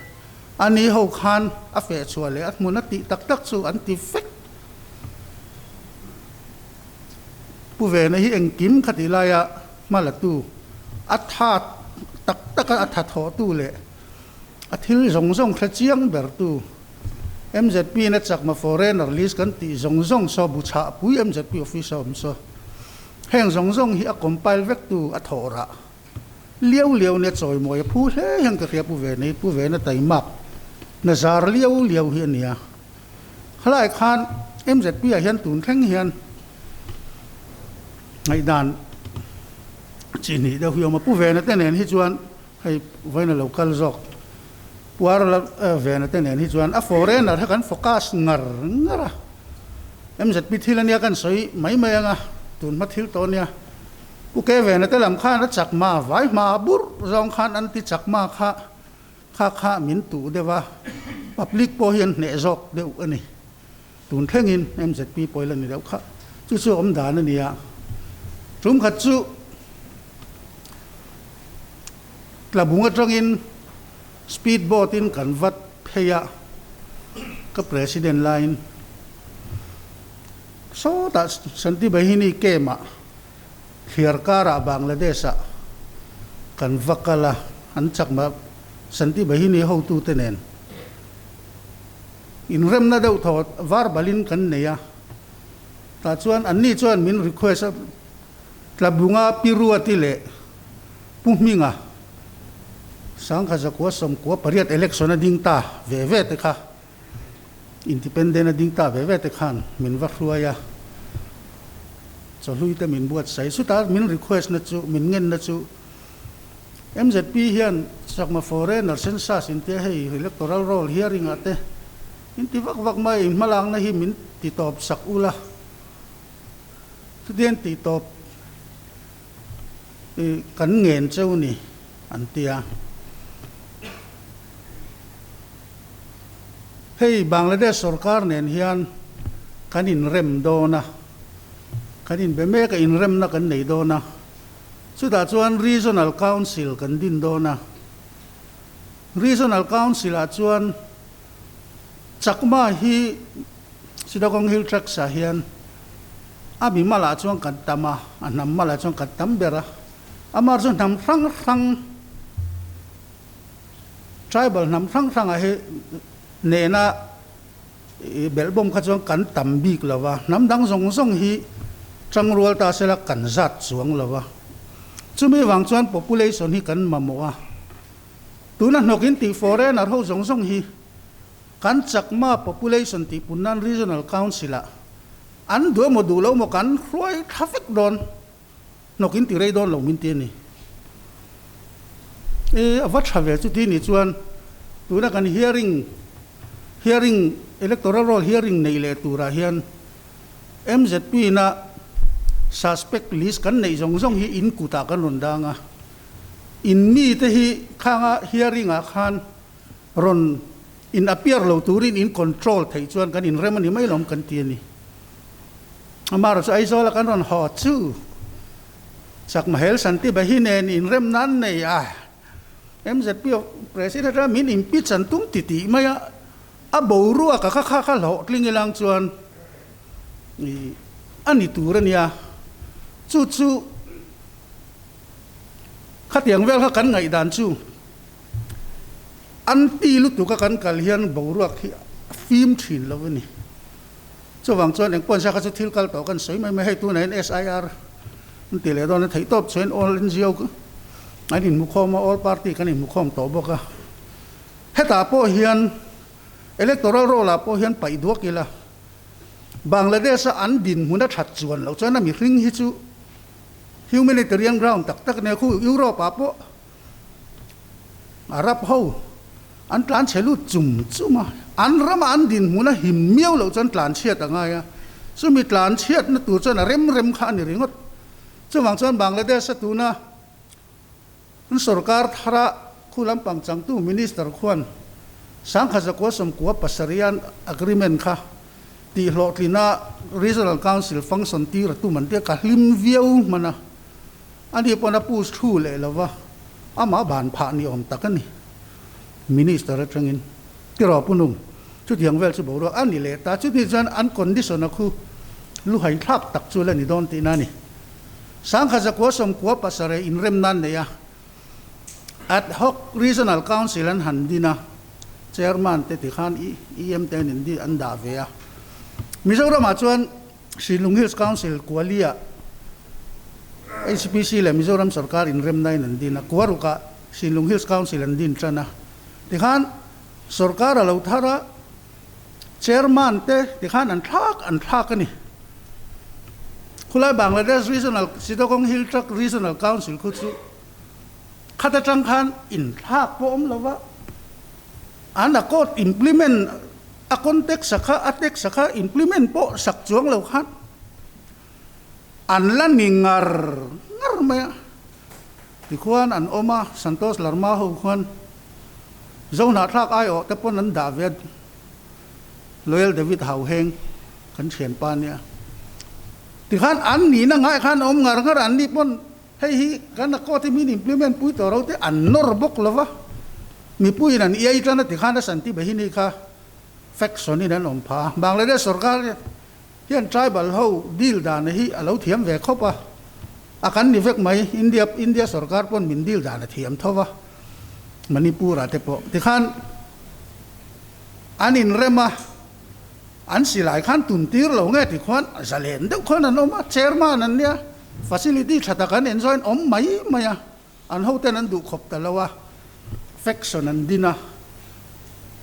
Ani ho khan a feh chhuah leh a hmun a tih tak tak chu an ti vek. Pu Vena hi engkim kha tih laia hma la tu, a tha tak taka a tha thawhtu leh A thil zawng zawng hre chiang ber tu MZP na chakma foreigner list kan tih zawng zawng saw bu chhah pui MZP office a awm saw. Heng zawng zawng hi a compile vek tu a thawh rah liau liau nia chawimawi a phu hle hian ka hria pu ve nei pu ve na taimak na zar liau liau hi a nia. Khalai khan MZP ah hian tun thleng hian ngaihdan chi hnih deuh hi a awm a, pu ve na te nen hi chuan Hei vawiin a lo kal zawk puar la vena te nen hi chuan a foreigner kha kan focus ngar ngar a, MZP thil ania kan sawi mai mai anga tun hma thil tawh ania Pu Ke vena te lam khan a chakma vai hma bur zawng khan an ti chakma kha kha kha min tuh deuh a, public pawh hi an hneh zawk deuh a ni. Tun thlengin MZP pawh ila ni deuh kha chu chu awm dan a ni a, tum khat chu Tlabung atangin speed boat in kan vat phei a, ka president laiin sawtah Shanti Bahini camp ah thliar karah Bangladesh ah kan va kal a, an chakma Shanti Bahini hotute nen inremna deuh thaw var balin kan nei a, tah chuan anni chuan min request a, Tlabunga Pi Ruati leh Pu Hminga Sangkha Zakua Sawmkua pariat election a ding ta ve ve te kha, independent a ding ta ve ve te khan min va hruai a, chawhlui te min buatsaih. Chutah min request na chu, min ngen na chu MZP hian Chakma foreigner census in tia hei electoral roll hearing ah te in ti vak vak mai, in hmalakna hi min ti tawp sak ula. Chutiang tih tawp i kan ngen cheu ni an ti a. Hei Bangladesh sorkar nen hian kan inrem dawn a, kan inbe mek a, inremna kan nei dawn a, chutah chuan Regional Council kan din dawn a, Regional Council ah chuan Chakma hi Chittagong Hill Tracts ah hian a mi malah chuan kan tam a, a hnam malah chuan kan tam ber a, amah chu hnam hrang hrang, tribal hnam hrang hrang ah hi nena belhbawm kha chuan kan tam bik lo va, hnam dang zawng zawng hi tangrual ta sela kan zat chuang lo va, chumi vang chuan population hi kan mamawh a, tuna hnawk in tih foreigner ho zawng zawng hi. Kan Chakma population tih pun nan Regional Council ah an duh emaw duh lo emaw kan hruai thla vek dawn, hnawk in ti rei dawn lo min ti a ni. E a va tha ve chuti nih chuan tuna kan hearing hearing electoral roll hearing neih leh turah hian MZP na suspect list kan neih zawng zawng hi in kutah kan rawn dang a, in mite hi khanga hearing ah khan Rawn in appear lo turin in control theih chuan kan inrem a ni mai lawm kan ti a ni. Amaherawh chu Aizawl a kan rawn haw chu Chakmahel Santibahi nen inrem nan nei a, MZP President atanga min impeach an tum ti tih mai a, a boruak a kha kha kha hlawhtling ilang chuan a ni tur a nia. Chu chu khatiang vel kha kan ngaihdan chu. An ti lutuk a kan kal hian boruak hi a fim thin lo a ni. Chuvang chuan engpawh nsa kha chu thil kal tawh kan sawi mai mai hei tunah hian SIR an ti leh dawn a theih tawp chuan all NGO an inhmukhawm a all party kan inhmukhawm tawh bawk a. Hetah pawh hian electoral roll ah pawh hian paih duak ila Bangladesh a an dinhmun a that chuan loh chuan a mihring hi chu humanitarian ground tak tak nia khu Europe ah pawh Arab ho an tlan chhe lut chum chum a, an rama an dinhmun a him miau loh chuan tlan chhiat a ngai a, chumi tlan chhiatna tur chuan a rem rem kha a ni ringawt. Chuvang chuan Bangladesh a tuna an sorkar thara khu lampang changtu minister khuan Sangkha Zakua Sawmkua pasarih a agreement kha tihhlawhtlina Regional Council function tir a tum an tia ka hlim viau hman a. Ani pawn a push thu leh lo va, amah ban phah ni awm tak a ni. Minister atangin tiraw pu nung, chutiang vel chu boruak a ni leh ta. Chutih chuan an condition a khu luhai thlak tak chu la ni dawn tihna a ni. Sangkha zakua sawmkua pasarih inrem nan nei a. Ad hoc Regional Council an han din a, Chairman te tikhan EM te an in an dah ve a. Mizoramah chuan Shillong Hills Council Kualia HPC leh Mizoram sorkar inremna in an din a, Kuarukah Shillong Hills Council an din tan a. Tikhan sorkar a lo thar a, Chairman te tikhan an thlak an thlak a ni. Khulai Bangladesh Regional Chittagong Hill Tract Regional Council khu chu Khat atang khan inthlak pawh awm lova, an accord implement a context a kha a text a kha implement pawh sak chuang lo khan an la ni ngar ngar mai a. Tikhuan an awm a, Santosh Larma ho khuan Zohnahthlak aiawh te pawn an dah ve a, Loyal David Hauheng kan thianpa nia. Tikhan an nihna ngaiah khan awm ngar ngar a, an ni pawn Hei hi kan a court hi min implement pui tawh ro te an nawr bawk lo va, mipuiin an iai tan a ti khan a Shanti Bahini kha faction in an awm phah a, Bangladesh sorkar hian tribal ho deal dan hi a lo thiam ve khawp a, a kan ni vek mai, India India sorkar pawn min deal dan a thiam tho va, Manipur ah te pawh tikhan an inrem a, an silai khan tum tir lo nge ti khuan zalen deuh khuan an awm a, chairman an nia. Facility tha tak an enjoy in awm mai mai a, an hoten an duh khawp ta lo a, faction an din a,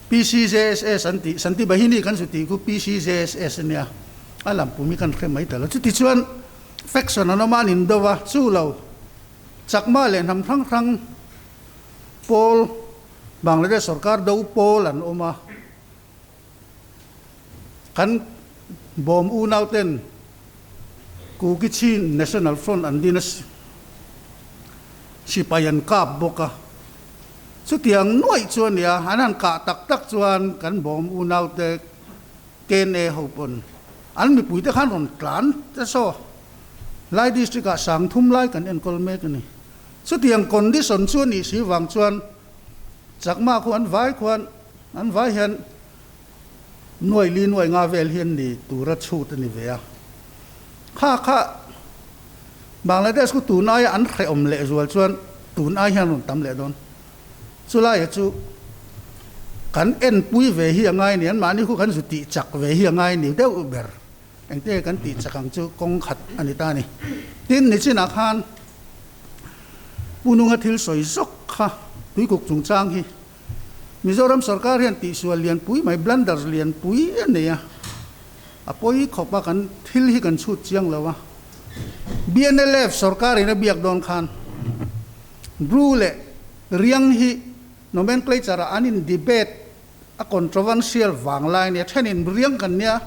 PCJSS an tih, Shanti Bahini kan zu tih khu PCJSS a nia, a lam pum hi kan hre mai ta lo. Chuti chuan faction an awm a, an indo a, chu lo Chakma leh hnam hrang hrang pawl, Bangladesh sorkar do pawl an awm a, Kan bawm unau ten Kuki Chin National Front an din a sipai an kap bawk a. Chutiang nuaih chu a nia, an han kah tak tak chuan kan bawm unau te KNA ho pawn an mipui te khan rawn tlan te saw Lai District ah Sangthum lai kan enkawl mek a ni. Chutiang condition chu a nih si vang chuan Chakma khu an vai khuan An vai hian nuai li nuai nga vel hi an ni tura chhut a ni ve a. Kha kha Bangladesh khu tun aia an hrehawm leh zual chuan tun ai hian rawn tam leh dawn. Chulaia chu kan enpui ve hi a ngai ni, anmahni khu kan zu tih chak ve hi a ngai ni deuh ber. Engte kan tih chak ang chu kawng khat a ni ta a ni. Tin, nichinah khan Pu Nunga thil sawi zawk kha tuikuk chungchang hi Mizoram sorkar hian tihsual lianpui mai, blunders lianpui a nei a, a pawi khawp a, kan thil hi kan chhut chiang lo a. BNLF sorkarin a biak dawn khan Bru leh Riang hi nomenclature ah an in debate a controversial vang lai a nia, thenin Riang kan nia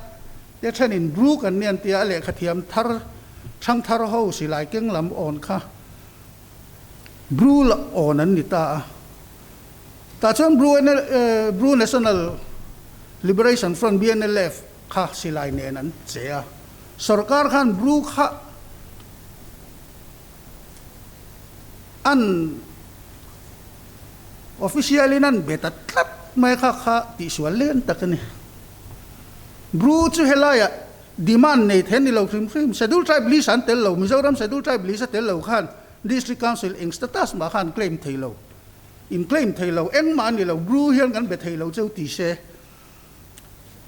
te thenin Bru kan nia an tia, a lehkhathiam thar thangthar ho silai keng lam awn kha Bru la awn an ni ta a. Tah chuan Bru Bru National Liberation Front, BNLF, kha silai nen an che a. Sorkar khan Bru kha an official in an be ta tlat mai kha kha tihsual len tak a ni. Bru chu helaiah Demand nei then ni lo hrim hrim, Schedule Tribe list an tel lo, Mizoram Schedule Tribe list a tel lo khan District Council eng status mah khan claim thei lo, in claim thei lo, engmah a ni lo, Bru hian kan be thei lo cheu ti se,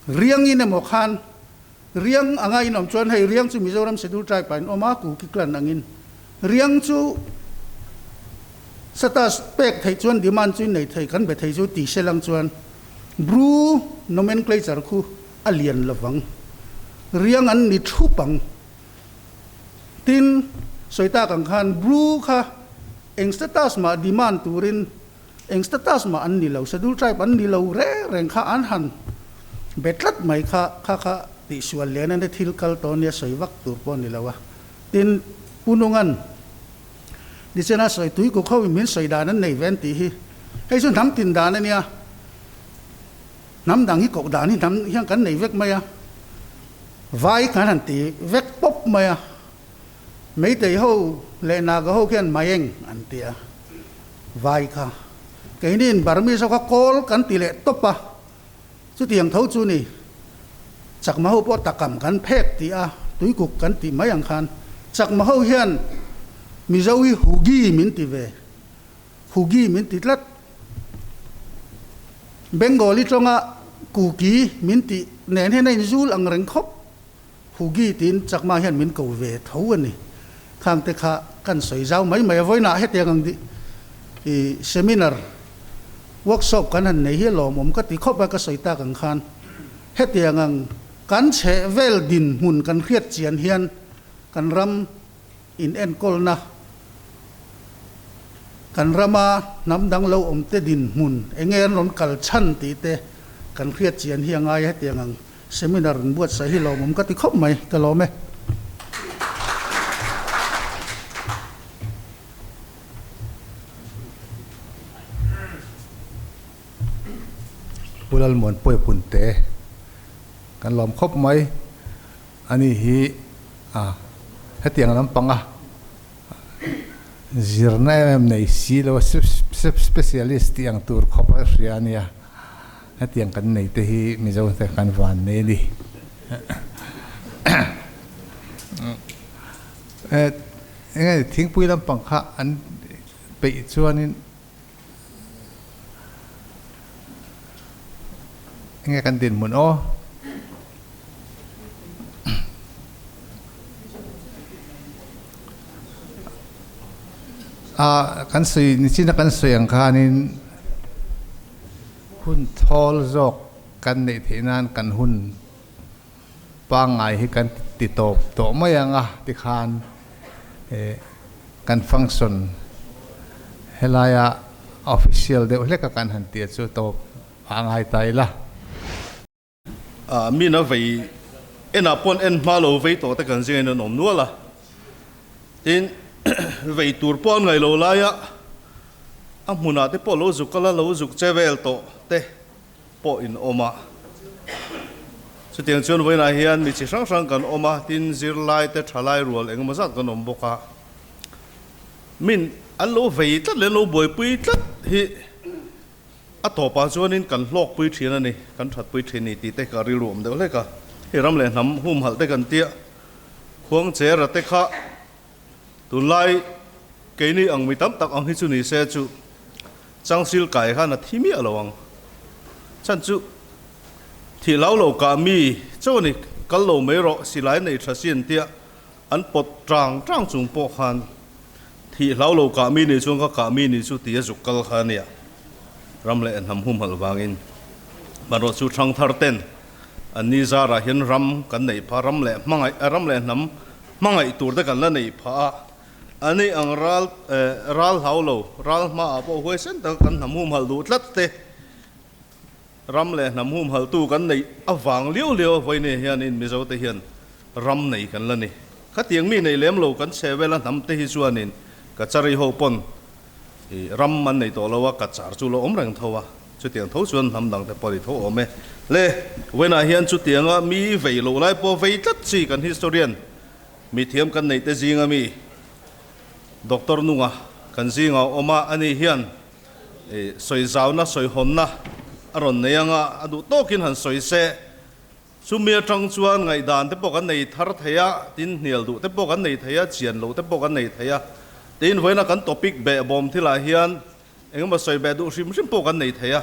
Riangin emaw khan Riang anga in awm chuan hei Riang chu Mizoram Schedule Tribe ah in awm a, Kuki clan angin Riang chu status pek theih chuan demand chu in nei thei, kan be thei chu ti se lang chuan Bru nomenclature khu a lian lovang. Riang an ni thup ang. Tin, sawi tak ang khan Bru kha eng status mah demand turin eng status mah an ni lo, Schedule Tribe an ni lo reng reng kha an han be tlat mai kha, kha kha tihsual leh nana thil kal tawh nia sawi vak tur pawh a ni lo a. Tin, Pu Nungan Nichena sawi tui kuk ho in min sawi dan an nei ve an tih hi, hei chu hnam tin dan a nia. Hnam dang hi koh dan hi hnam hian kan nei vek mai a, vai kan han ti vek pawp mai a, Meitei ho leh Naga ho khian Mayeng an ti a, vai kha keiniin Burmese ho kha Kawl kan ti leh tawp a, chutiang tho chu ni Chakma ho pawh takam kan phek ti a, tuikuk kan tih mai ang khan Chakma ho hian Mizo hi Hugi min ti ve. Hugi min ti tlat. Bengali tawnga Kuki min tih nen hian a inzul ang reng khawp. Hugi tiin Chakma hian min ko ve tho a ni. Khang te kha kan sawi zau mai mai a, vawiinah hetiang ang i seminar, workshop kan han nei hi a lawmawm ka ti khawp a, ka sawi tak ang khan hetiang ang kan chheh vel dinhmun kan hriat chian hian kan ram in enkawlna, kan rama hnam dang lo awm te dinhmun eng nge an rawn kal chhan tih te kan hriat chian hi a ngai a, hetiang ang seminar an buatsaih hi lawmawm ka ti khawp mai, ka lawm e. Pu Lalmuanpuia Punte kan lawm khawp mai. Ani hi a hetiang lampanga zirna em em nei si lo a, specialist tih ang tur khawp a hria a nia. Hetiang kan nei te hi Mizo te kan van nei a ni. Enge thingpui lampang kha an peih chuanin Enge kan dinhmun aw? A kan sawi nichina kan sawi ang khanin hun thawl zawk kan neih theih nan kan hun pangngai hi kan ti tawp tawh mai ang a tikhan kan function helaia official deuh hleka kan han tia chu tawp a ngai ta ila. Mina vei enah pawn en hma lo vei tawh te kan zingin an awm nual a, tin vei tur pawh an ngaih lo laia a hmunah te pawh lo zuk kal a, lo zuk che vel tawh te pawh in awm a. Chutiang chuan vawiinah hian mi chi hrang hrang kan awm a, tin zirlai te thalai rual engemaw zat kan awm bawk a. Min an lo vei tlat leh an lo buaipui tlat hi a tawpah chuanin kan hlawkpui thin a ni, kan thatpui thin ni tih te ka rilru awm deuh hlek a. Hei ram leh hnam humhalh te kan tia, khuangchera te kha tunlai keini ang mi tam tak ang hi chu ni se chu Changsil kai khan a thi miah lo ang. Chhan chu thih lau lo kah mi chaw ni kal lo mai rawh silai nei tha sin tia an pawt tang tang chung pawh khan thih hlau lo kah mi nih chuan ka kah mi nih chu ti a zuk kal kha ania. Ram leh hnam humhalh vangin hmanraw chu thang thar ten an ni zarah hian ram kan neih phah ram leh hmangaih ram leh hnam hmangaih tur te kan la neih phah a. A ni ang ral ral hlau lo, ral hmaah pawh huaisen taka kan hnam humhalh duh tlat te, ram leh hnam humhalhtu kan neih avang liau liau a vawiin hianin Mizote hian ram nei kan la ni. Khatiang mi nei lem lo kan chhe vela hnam te hi chuanin Kachari ho pawn ram an nei tawh lo a, Kachar chu lo awm reng tho a, chutiang tho chuan hnam dang te pawh ni tho awm e. Le, vawiinah hian chutianga mi vei loh lai pawh vei tlat chi kan historian Mi thiam kan neih te zinga mi Doctor Nunga kan zinga awm a, ani hian sawi zauna, sawi hawnna a rawn nei anga a duh tawkin han sawi se. Chumi atang chuan ngaihdan te pawh kan nei thar thei a, tin hnial duh te pawh kan nei thei a, chian loh te pawh kan nei thei a. Tin, vawiina kan topic behbawm thilah hian Engemaw sawi beh duh hrim hrim pawh kan nei thei a,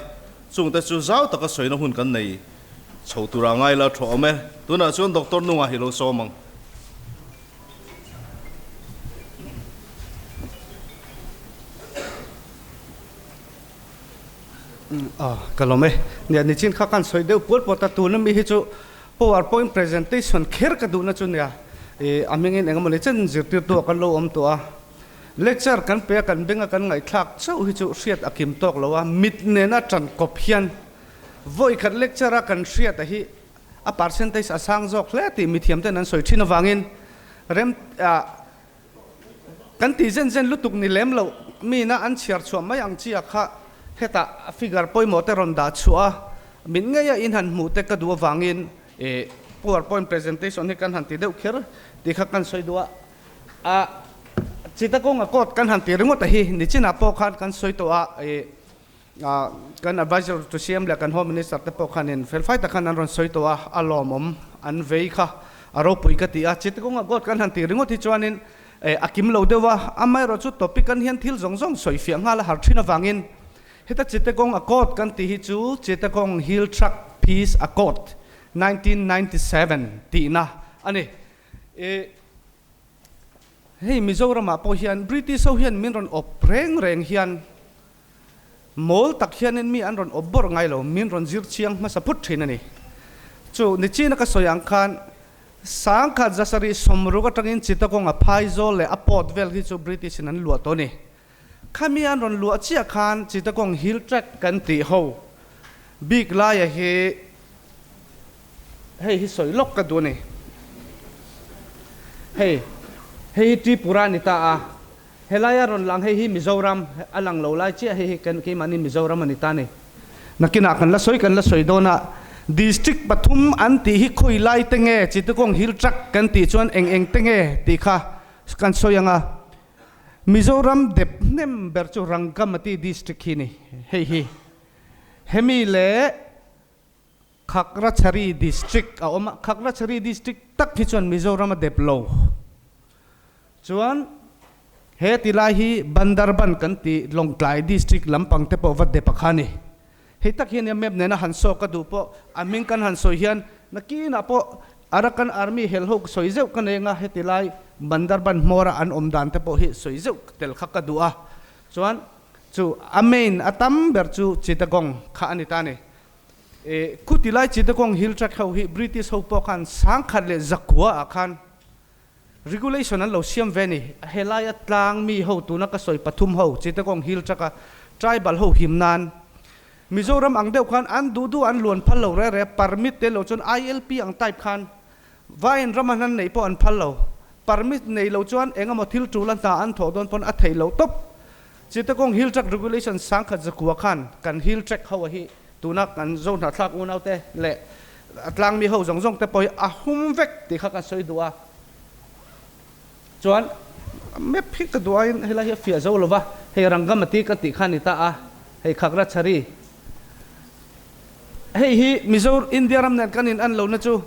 chungte chu zau taka sawina hun kan nei chho tura ngai la thaw awm e. Tunah chuan Doctor Nunga hi lo sawm ang. Ah, ka lawm e. Nia, nichin kha kan sawi deuh puat puat a, tuna mi hi chu PowerPoint presentation kher ka duhna chu nia, i a hmingin engemaw ni chen zirtirtu ah kan lo awm tawh a. Lecture kan pe a, kan benga kan ngaihthlak chauh hi chu hriat a kim tawk lo a, mit nena tan kawp hian vawi khat lecture a kan hriat a hi a percentage a sang zawk hle tih mithiam ten an sawi thin avangin rem kan tih zen zen lutuk ni lem loh mina an chhiar chhuah mai ang chi a kha hetah figure pawimawh te rawn dah chhuah a, mit ngeia in han hmuh te ka duh avangin powerpoint presentation hi kan han ti deuh kher tih kha kan sawi duh a. A Chittagong Accord kan han ti ringawt a hi nichinah pawh khan kan sawi tawh a, i kan advisor to CM leh kan Home Minister te pawh khanin felfai tak khan an rawn sawi tawh a, a lawmawm an vei kha a ropui ka ti a. Chittagong Accord kan han ti ringawt hi chuanin A kim lo deuh a, amaherawhchu topic an hian thil zawng zawng sawi fiah nghal a har thin avangin heta Chittagong Accord kan tih hi chu Chittagong Hill Tract Peace Accord 1997 tihna a ni. Hei Mizoramah pawh hian British ho hian min rawn awp reng reng hian mawl tak hianin mi an rawn awp bawrh ngai lo, min rawn zir chiang hmasa phut thin a ni. Chu nichina ka sawi ang khan Sangkhat zasarih sawmruk atangin Chittagong a phaizawl leh a port vel hi chu British in an luah tawh a ni. Khami an rawn luah chiah khan Chittagong Hill Tract kan tih ho bik laia hi hei hi sawi lawk ka duh a ni. Hei hei hi Tripura a ni ta a, helaia rawn lang hei hi Mizoram a lang lo lai chiah hei hi kan keimahni Mizoram a ni ta a ni. Nakinah kan la sawi kan la sawi dawn a, District pathum an tih hi khawi lai te nge Chittagong Hill Tract kan tih chuan eng eng te nge tih kha kan sawi ang a. Mizoram dep hnem ber chu Rangamati District hi ni hei hi. Hemi leh Khagrachari District a awm a, Khagrachari District tak hi chuan Mizoram a dep lo. Chuan he ti lai hi Bandarban kan tih Lawngtlai District lampang te pawh va dep a kha a ni. Hei tak hian map nena han sawk a duh pawh a hming kan han sawi hian nakinah pawh Arakan Army helho sawi zeuh ka nei anga heti lai Bandarban hmawra an awm dan te pawh hi sawi zeuh tel kha ka duh a. Chuan chu a main a tam ber chu Chittagong kha a ni ta a ni. E khuti lai Chittagong Hill Tract ho hi British ho pawh khan 1909 ah khan Regulation an lo siam ve ni. Helaia tlang mi ho tuna ka sawi pathum ho Chittagong Hill Tract a tribal ho him nan Mizoram ang deuh khan an duh duh an luan phal lo re re permit te lo chuan ILP ang type khan Vain ram an han neih pawh an phal lo. Permit nei lo chuan eng emaw thil tul a hna an thawh dawn pawn a thei lo tawp. Chittagong Hill Tract Regulation 1909 khan kan Hill Tract ho a hi tuna kan zo hnahthlak unau te leh a tlang mi ho zawng zawng te pawh hi a hum vek tih kha kan sawi duh a. Chuan map hi ka duh aiin helai hi a fiah zo lo va, hei Rangamati ka tih kha a ni ta a, hei Khagrachari. Hei hi Mizo India ram nen kan in an lohna chu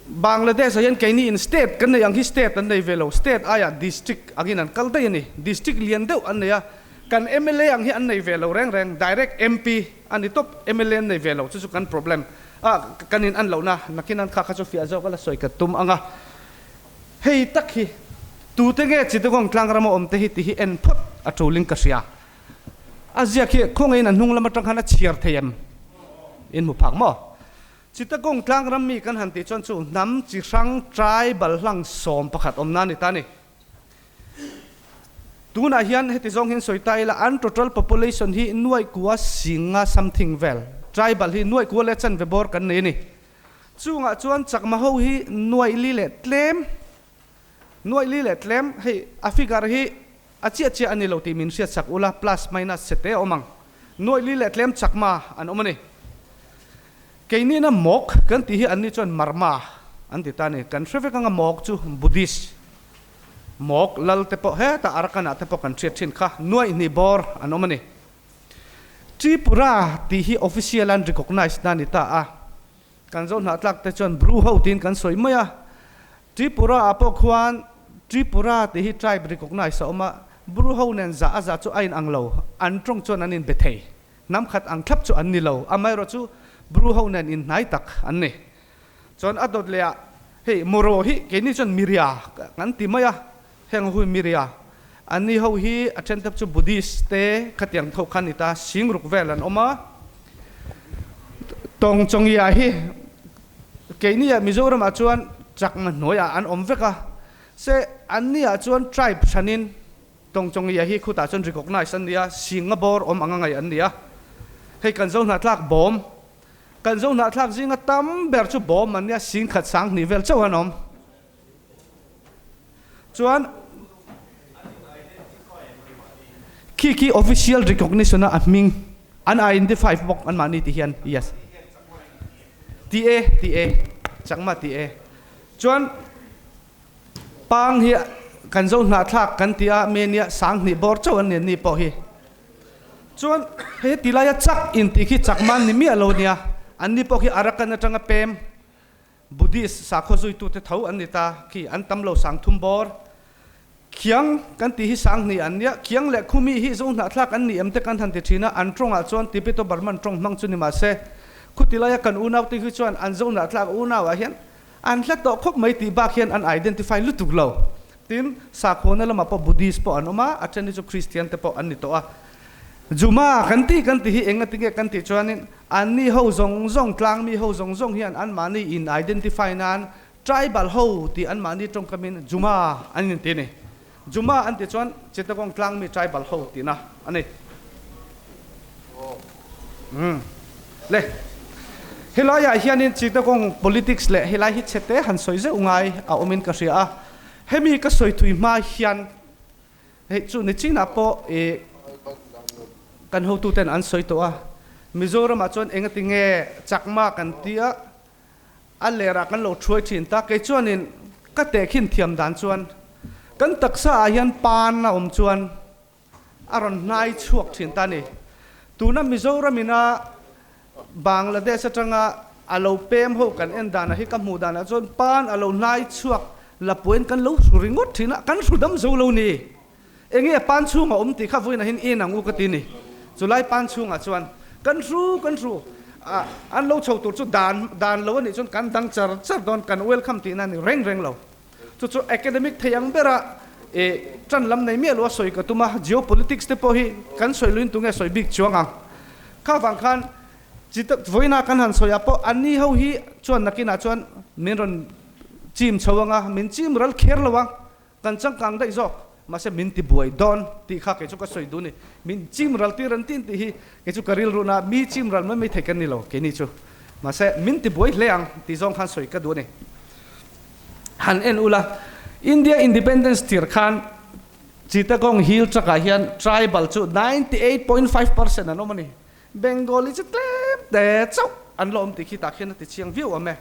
Bangladesh ah hian keini in state kan nei ang hi state an nei ve lo, state aiah district angin an kal daih a ni. District lian deuh an nei a, kan mla ang hi an nei ve lo reng reng, direct MP a ni tawp, mla an nei ve lo, chu chu kan problem a kan in an lohna, nakin an kha kha chu fiah zawk a la sawi ka tum ang a. Hei tak hi tute nge Chittagong tlang rama awm te hi ti hi en phawt a tul in ka hria. A ziak hi khawngaihin a hnung lam atang khan a chhiar thei em? In hmu phak maw? Chittagong tlang ram mi kan han tih chuan chu hnam chi hrang tribal hlang 11 awmna a ni ta a ni. Tunah hian heti zawng hian sawi ta ila an total population hi nuaih kua singa something vel tribal hi nuaih kua leh chanve bawr kan nei a ni. Chungah chuan chakma ho hi nuaih li leh tlem nuaih li leh tlem hei a figure hi a chiah chiah a ni lo tih min hriat sak ula plus minus chhe te a awm ang. Nuaih li leh tlem chakma an awm a ni. Keinina mawk kan tih hi anni chuan marma an ti ta a ni. Kan hre vek anga mawk chu Buddhist mawk lal te pawh hetah Arakan ah te pawh kan hriat thin kha nuaih hnih bawr an awm a ni. Tripura tih hi official an recognize na a ni ta a. Kan zo hnahtlak te chuan Bru ho tiin kan sawi mai a. Tripura ah pawh khuan Tripura tih hi tribe recognize a awm a, Bru ho nen zah a zah chu a inang lo, an tawng chuan an inbe thei. Hnam khat ang thlap chu an ni lo, amaherawh chu Bru ho nen inhnai tak an ni. Chuan a dawt leh ah hei Moro hi keini chuan Miria kan ti mai a, heng ho hi Miria. Anni ho hi a then tep chu Buddhist te khatiang tho kha a ni ta, Singruk vel an awm a. Tawng Chawngia hi keini ah Mizoram ah chuan chakma hnuai ah an awm vek a, se anni ah chuan tribe hranin Tawng Chawngia hi khutah chuan recognize an ni a, Singa bawr awm anga ngaih an ni a. Hei kan zo hnahthlak bawm, kan zo hnahthlak zinga tam ber chu bawm an nia, sing khat sang hnih vel chauh an awm. Chuan khi khi official recognition a a hming an identify bawk an mahni ti hian, yes. Ti e, ti e, chakma ti e. Chuan Pang hi kan zo hnahthlak kan ti a, mi nia sanghnih bawr chauh an ni an ni pawh hi. Chuan hei ti laia chak in tih khi chak man ni miah lo nia, an ni pawh khi Arakan atanga pem Buddhist sakhaw zuitute tho an ni ta khi an tam lo sang thum bawr. Khiang kan tih hi Sanghnih an nia, Khiang leh Khumi hi Zohnahthlak an ni em te kan han ti thin a, an tawngah chuan Tibeto-Burman tawng hmang chu ni mah se, khuti laia kan unaute hi chuan an Zohnahthlak unauah hian an hla tawh khawp mai tih bak hian an identify lutuk lo. Tin, sakhuana lamah pawh Buddhist pawh an awm a, a then hi chu Christian te pawh an ni tawh a. Juma kan tih kan ti hi enga tinge kan tih chuanin anni ho zawng zawng, tlangmi ho zawng zawng hian anmahni in identify nan Tribal ho tih anmahni tawngkamin Juma an inti a ni. Juma an tih chuan Chittagong tlangmi tribal ho tihna a ni. Umm. Le. Helaiah hianin Chittagong politics leh helai hi chhete han sawi zeuh ngai a awmin ka hria a. Hemi ka sawi thui hma hian hei chu nichinah pawh ih kan hotuten an sawi tawh a. Mizoramah chuan engatinge Chakma kan tia A lerah kan lo thuai thin ta. Kei chuanin ka tehkhin thiam dan chuan kan taksa ah hian pan a awm chuan a rawn hnai chhuak thin ta a ni. Tuna Mizoram ina Bangladesh atanga a lo pem ho kan en danah hi ka hmuh danah chuan pan a lo hnai chhuak lapuain kan lo hru ringawt thin a, kan hru dam zo lo ni. Enge pan chhunga awm tih kha vawiinah hian en ang u ka ti ni. Chulai pan chhungah chuan kan hru kan hru a, an lo chho tur chu dan dan lo a nih chuan kan dang char char dawn, kan welcome tihna a ni reng reng lo. Chu chu academic thei ang bera e tan lam nei miah lo a sawi ka tum a, geopolitics te pawh hi kan sawi luin tunge sawi bik chuang ang. Kha vang khan chi vawiinah kan han sawi ah pawh anni ho hi chuan nakinah chuan min rawn chim chho ang a, min chim ral kher lo ang. Kan changkang daih zawk, mahse min ti buai dawn tih kha kei chu ka sawi duh ni. Min chim ral tir an tin tih hi kei chu ka rilruhna ah mi chim ral mai mai thei kan ni lo keini chu. Mahse min ti buai hle ang tih zawng khan sawi ka duh a ni. Han en ula, India Independence tir khan Chittagong Hill Tract ah hian tribal chu 98.5% an awm a ni. Bengali chu tlem te chauh an la awm tih khi tah khian a ti chiang viau awm e.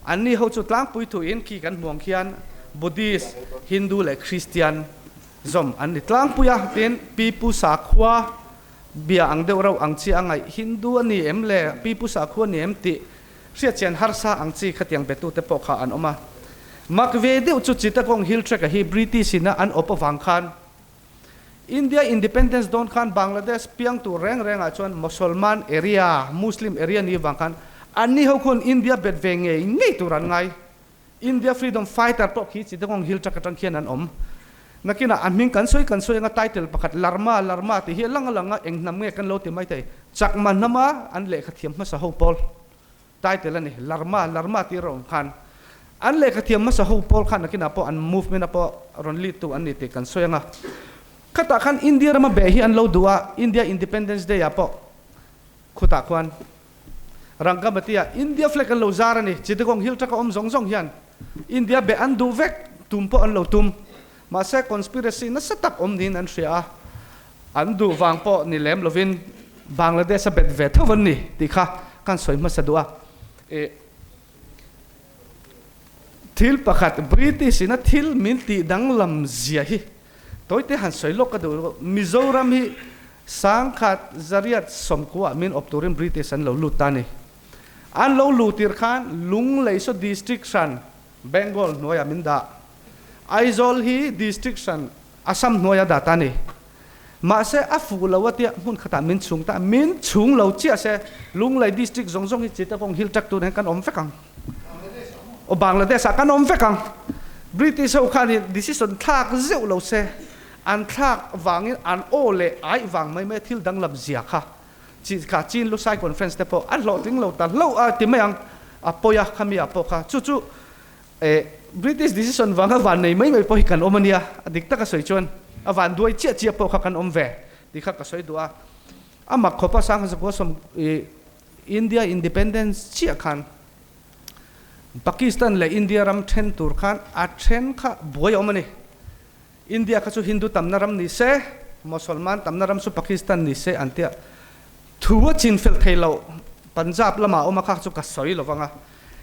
Anni ho chu tlangpui thuin khi kan hmuang khian Buddhist, Hindu leh Christian zawm an ni tlangpui a, tin Pipu sakhua bia ang deuh reuh ang chi a ngaih Hindu a ni em le Pipu sakhua a ni em tih hriatchian harsa ang chi khatiang betute pawh kha an awm a. Mak ve deuh chu Chittagong Hill Tract-a hi British in a an awp avang khan India Independence dawn khan Bangladesh piang tur reng rengah chuan Mosolman area, Muslim area ni vang khan anni ho khuan India bet ve ngei ngei tur an ngai. India Freedom Fighter pawh khi Chittagong Hill Tract atang khian an awm. Nakinah a hming kan sawi kan sawi anga title pakhat Larma Larma tih hi a lang a lang a, eng hnam nge kan lo ti maithei. Chakma hnama an lehkha thiam hmasa ho pawl. Title a ni, Larma, Larma tih rawh khan an lehkha thiam hmasa ho pawl khan nakinah pawh an movement a pawh rawn lead tu an ni tih kan sawi ang a. Khatah khan India rama beh hi an lo duh a, India Independence Day ah pawh khutah khuan Rangamati ah India flag an lo zar a ni, Chittagong Hill Tract a awm zawng zawng hian India beh an duh vek, tum pawh an lo tum. Mahse conspiracy nasa tak awm niin an hria a, an duh vang pawh ni lem lovin Bangladesh a bet ve tho an ni tih kha kan sawi hmasa duh a. Ih thil pakhat British ina thil min tih danglam zia hi tawite han sawi lawk ka duh lo. Mizoram hi sangkhat zariat sawmkua min awp turin British an lo lut ta a ni. An lo luh tir khan Lungleisaw district hran Bengal hnuaiah min dah. Aizawl hi district hran Assam hnuaia dah ta a ni. Mahse a fuh lo a tia hmun khatah min chhung ta, min chhung lo chiah se Lunglei district zawng zawng hi Chittagong Hill Tract tunah hian kan awm vek ang. Aw Bangladesh ah kan awm vek ang. British ho khan in decision thlak zeuh lo se an thlak vangin an aw leh aih vang mai mai a thil danglam zia kha chi kha Chin Lusai Conference te pawh a hlawhtling lo ta hlauh a ti mai ang a pawi a khami ah pawh kha chu chu eh British decision vanga van nei mai mai pawh hi kan awm a nia a dik taka sawi chuan a van duai chiah chiah pawh kha kan awm ve tih kha ka sawi duh a a mak khawpa sang zakua sawm ih India independence chiah khan Pakistan leh India ram then tur khan a then kha buai a awm a ni. India kha chu Hindu tamna ram ni se, Mosolman tamna ram chu Pakistan ni se an tia. Thu a chin fel thei lo, Punjab lama awm a kha chu ka sawi lo vang a.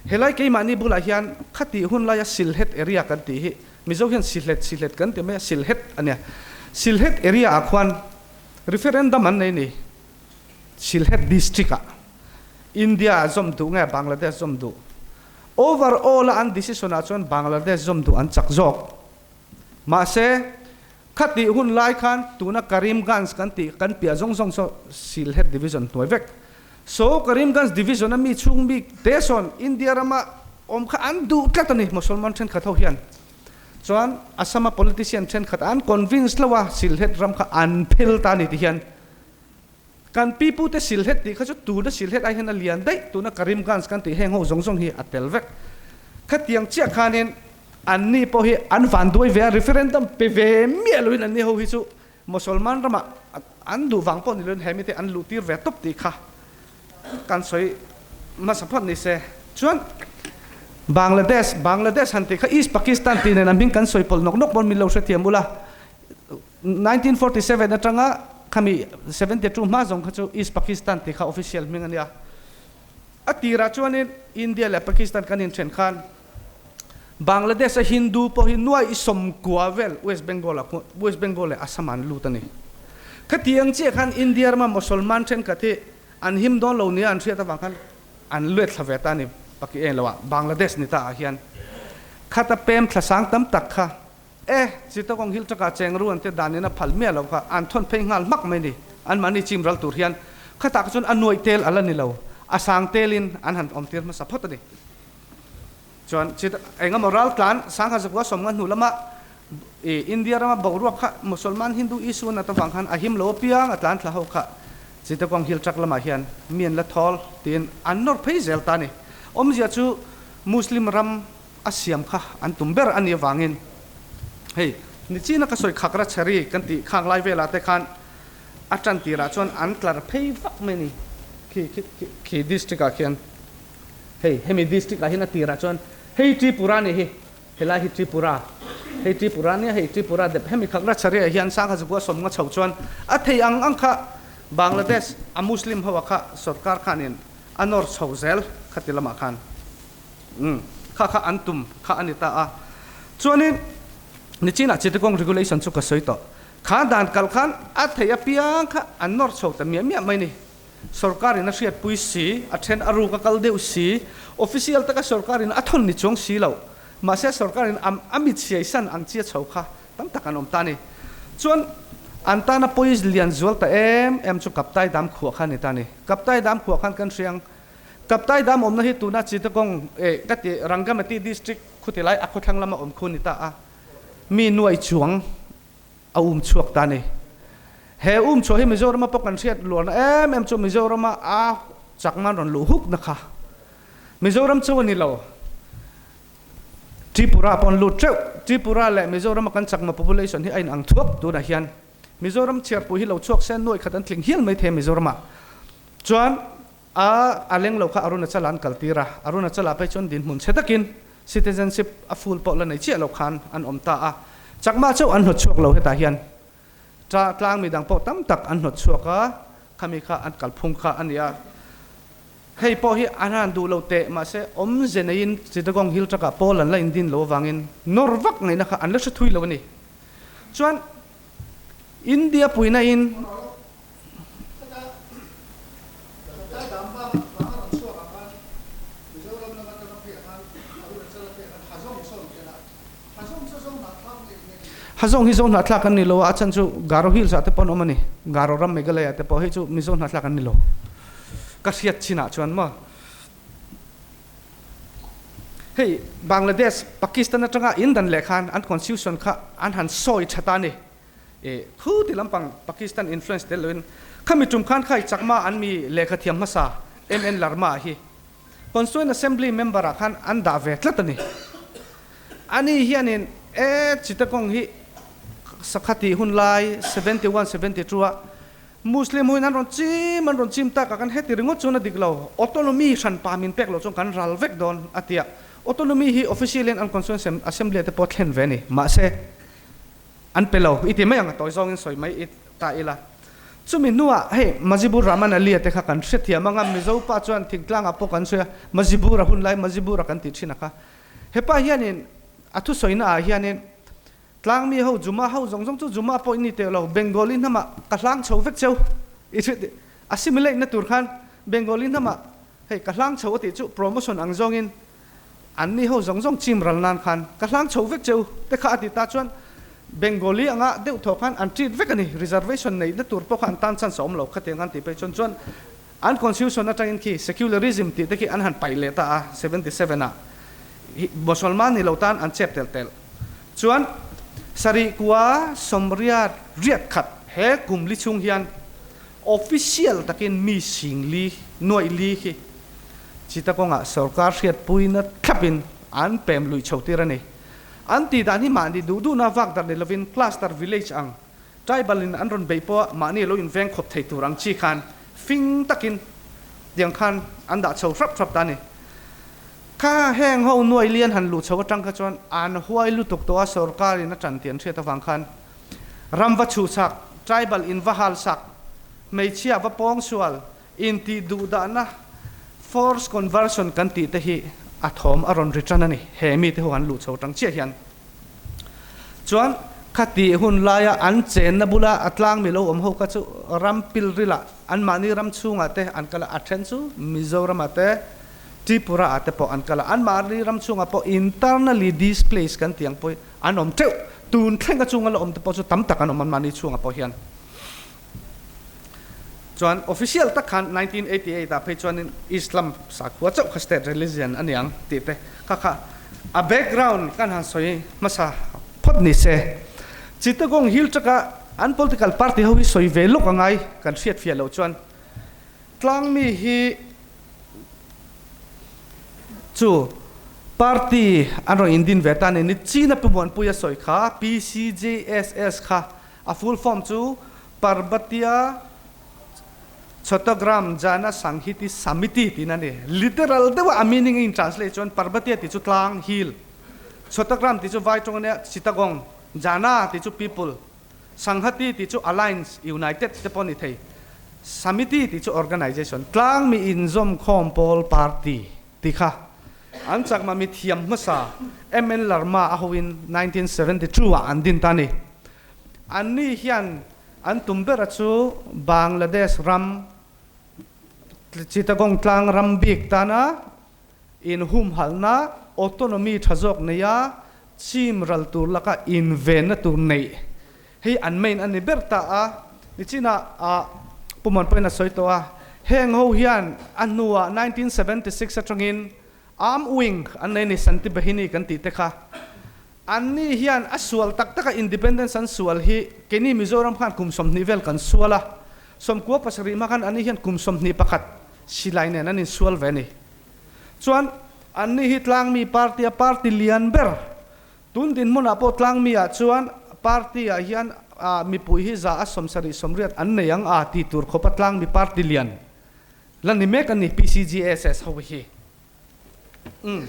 Helai keimahni bulah hian khatih hun laia Sylhet area kan tih hi, Mizo hian Sylhet Sylhet kan ti mai a, Sylhet a nia. Sylhet area ah khuan referendum an nei ni, Sylhet district ah. India zawm duh nge Bangladesh zawm duh? Overall a an decision ah chuan Bangladesh zawm duh an chak zawk. Mahse. Khatih hun lai khan tuna Karimganj kan tih kan piah zawng zawng saw Sylhet Division hnuai vek. Saw Karimganj Division a mi chhung bik te sawn India rama awm kha an duh tlat a ni Mosolman thenkhat ho hian. Chuan Assam a politician thenkhat an convince lo a Sylhet ram kha an phel ta a ni ti hian kan pi pu te Sylhet tih kha chu tuna Sylhet ai hian a lian daih tuna Karimganj kan tih heng ho zawng zawng hi a tel vek. Khatiang chiah khanin Anni pawh hi an van duai ve a, referendum pe ve miah loin anni ho hi chu Mosolman ramah an duh vang pawh ni loin he mite an luh tir ve tawp tih kha kan sawi hmasa phawt ni se. Chuan Bangladesh, Bangladesh han tih kha East Pakistan tih nen a hming kan sawi pawlh nawk nawk pawn min lo hrethiam ula, 1947 atanga khami 72 hma zawng kha chu East Pakistan tih kha official hming a nia. A tirah chuanin India leh Pakistan kan inthen khan Bangladesh a Hindu pawh hi nuai 90 vel West Bengal ah West Bengal leh Assam ah an lut a ni. Khati ang chiah khan India rama Mosolman thenkhat hi an him dawn lo nia an hriat avang khan an luet thla ve ta a ni. Paki eng lo ah Bangladesh ni ta ah hian khata pem thla sang tam tak kha e Chittagong Hill Tract ah cheng ru an te dan in a phal miah lo kha an thawn phei nghal hmak mai ni. Anmahni chim ral tur hian khatah kha chuan a nuaih tel a la ni lo, a sang tel in an han awm tir hmasa phawt a ni. Chuan chit eng emaw ral tlan sangha zakua sawmnga hnu lama i India rama boruak kha Musalman Hindu issue nat avang khan a him lo apiang a tlan thla ho kha Chittagong Hill Tract lamah hian mi an la thawl tiin an nawr phei zel ta a ni. Awmzia chu Muslim ram a siam kha an tum ber a nih avangin hei nichina ka sawi khakra chheri kan tih khang lai velah te khan a tan tirah chuan an tlar phei vak mai a ni khi khi khi district ah khian. Hei hemi district ah hian a tirah chuan hei Tripura nih hi, helai hi Tripura, hei Tripura nia hei Tripura dep hemi Khagra Chhari ah hian Sangha Zakua sawmnga chho chuan a thei ang ang kha Bangladesh a Muslim ho ah kha sorkar khanin a nawr chho zel khati lamah khan umm kha kha an tum kha a ni ta a. Chuanin nichinah Chittagong Regulation chu ka sawi tawh kha dan kalh khan a thei apiang kha an nawr chho ta miah miah mai ni. Sorkarin a hriatpui si, a then a ruk a kal deuh si, official taka sorkarin a thawn ni chuang si lo. Mahse sorkarin a a mit siaisan ang chi a chho kha tam tak an awm ta a ni. Chuan an tana pawi lian zual ta em em chu Kaptai Dam khuah kha a ni ta a ni. Kaptai Dam khuah khan kan hria ang. Kaptai Dam awmna hi tuna Chittagong eh ka ti Rangamati district khuti lai a khawthlang lama awm khu a ni ta a. Mi nuai chuang a um chhuak ta a ni. He um chhuah hi Mizorama pawh kan hriat luarna em em chu Mizorama a chakman rawn luh huk na kha. Mizoram chu a ni lo. Tripura pawh an lut teuh. Tripura leh Mizorama kan chakma population hi a inang thuak tunah hian. Mizoram chhiarpui hi lo chhuak se nuai khat an tling hial mai thei a Mizoramah. Chuan a a leng lo kha Arunachala an kal tir a. Arunachala phei chuan dinhmun chhe takin citizenship a full pawh la nei chiah lo khan an awm ta a. Chakma chauh an hnawt chhuak lo hetah hian tla tlang mi dang pawh tam tak an hnawt chhuak a, khami kha an kalphung kha a ni a. Hei pawh hi an han duh lo teh mahse awmze neiin Chittagong Hill Tract ah pawl an la indin lo avangin nawr vak ngaihna kha an la hre thui lo a ni. Chuan India puina in. Hazawng hi Zo hnahthlak an ni lo a, a chhan chu Garo Hills ah te pawh an awm a ni. Garo ram Meghalaya te pawh hei chu Mizo hnahthlak an ni lo. Ka hriat chinah chuan maw. Hei Bangladesh, Pakistan atanga in dan leh khan an constitution kha an han sawi tha ta a ni. E khu ti lampang Pakistan influence tel loin khami tum khan khai chakma an mi lehkha thiam hmasa MN Larma hi Constituent Assembly member ah khan an dah ve tlat a ni. Ani hianin e Chittagong hi sakhati hun lai 71, 72 ah Muslim huin an rawn chim an rawn chim tak ah kan heti ringawt chuan a dik lo. Autonomy hran pa min pek loh chuan kan ral vek dawn a tia. Autonomy hi officially an Constituent Assembly ah te pawh thlen ve a ni. Mahse an pe lo i ti mai ang a tawi zawngin sawi mai i ta ila. Chumi hnuah hei Majibur Rahman Ali-a te kha kan hrethiam ang a, Mizo pa chuan thingtlangah pawh kan sawi a, Majibur-a hun lai Majibur-a kan tih thin a kha. Hepa hianin a thusawina ah hianin tlangmi ho Juma ho zawng zawng chu Juma pawh in ni teh lo, Bengali hnamah ka hlang chho vek cheu i hriat assimilate na tur khan Bengali hnamah hei ka hlang chho a tih chu promotion ang zawngin Anni ho zawng zawng chim ral nan khan ka hlang chho vek cheu te kha a ti ta chuan. Bengali anga deuh thaw khan an treat vek a ni. Reservation neihna tur pawh kha an tan chance a awm lo khatiang an tih phei chuan chuan an constitution atangin khi secularism tih te khi an han paih leh ta a 77 ah hi Mosolman ni lo tan an chep tel tel chuan sarih kua sawmriat riat khat he kum li chhung hian official takin mi sing li nuaih li khi Chittagong-ah sorkar hriatpuina thlapin an pem luih chho tir a ni. An tih dan hi mahni duh duhna vak darh ni lovin cluster village ang tribal in an rawn beih pawh mahni lo inveng khawp thei tur ang chi khan fing takin tiang khan an dah chho hrap hrap ta a ni. Kha heng ho nuai lian han luh chho atang kha chuan an huai lutuk tawh a sorkar in a tan tih an hriat avang khan ram va chhuhchak, tribal in va halsak, hmeichhia va pawngsual, Intih duhdahna, force conversion kan tih te hi a thawm a rawn ri tan a ni. He mite ho han luh chho tang chiah hian chuan khati hun laia an chenna bula a tlang mi lo awm ho kha chu ram pilrilah anmahni ram chhungah te an kal a, a then chu Mizoramah te, Tripura ah te pawh an kal a, anmahni ram chhungah pawh internally displaced kan tih ang pawh hi an awm teuh. Tun thlenga chunga la awm te pawh chu tam tak an awm anmahni chhungah pawh hian. Chuan official tak khan 1988 ah phei chuanin Islam sakhua chauh kha state religion a niang tih te kha kha a background kan han sawi hmasa phawt ni se. Chittagong Hill Tract-a an political party ho hi sawi ve lawk a ngai kan hriat fiah loh chuan tlangmi hi chu party an rawn indin ve ta a ni. Ni China Pu Muanpuia sawi kha PCJSS kha A full form chu Parbatya Chotogram Jana Sanghiti Samiti tiin a ni. Literal deuha a meaning a in translate chuan Parbatya tih chu tlang, hill, Chotogram tih chu vai tawng a nia, Chittagong, Jana tih chu people, Sanghati tih chu alliance, united te pawh a ni thei, Samiti tih chu organization, tlang mi inzawmkhawm pawl party tih kha an chakma mi thiam hmasa MN Larma a hoin 1972 ah an din ta a ni. Anni hian an tum bera chu Bangladesh ram Chittagong tlang ram bik tana inhumhalna autonomy tha zawk neia chim ral tur laka invenna tur neih hei an main a ni ber ta a. Nichinah Pu Muanpuiin a sawi tawh a, heng ho hian a hnuah 1976 atangin Arm wing an nei ni Santi Bahini kan tih te kha. Anni hian a sual tak taka independence an sual hi keini Mizoram khan kum 20 vel kan sual a, 97 hma khan anni hian kum 21 silai nen an insual ve a ni. Chuan anni hi tlangmi party a party lian ber tun dinhmunah pawh tlangmi ah chuan party ah hian mipui hi za a 70 80 an nei ang a ti tur khawpa tlangmi party lian La ni mek a ni PCGSS ho hi. Umm.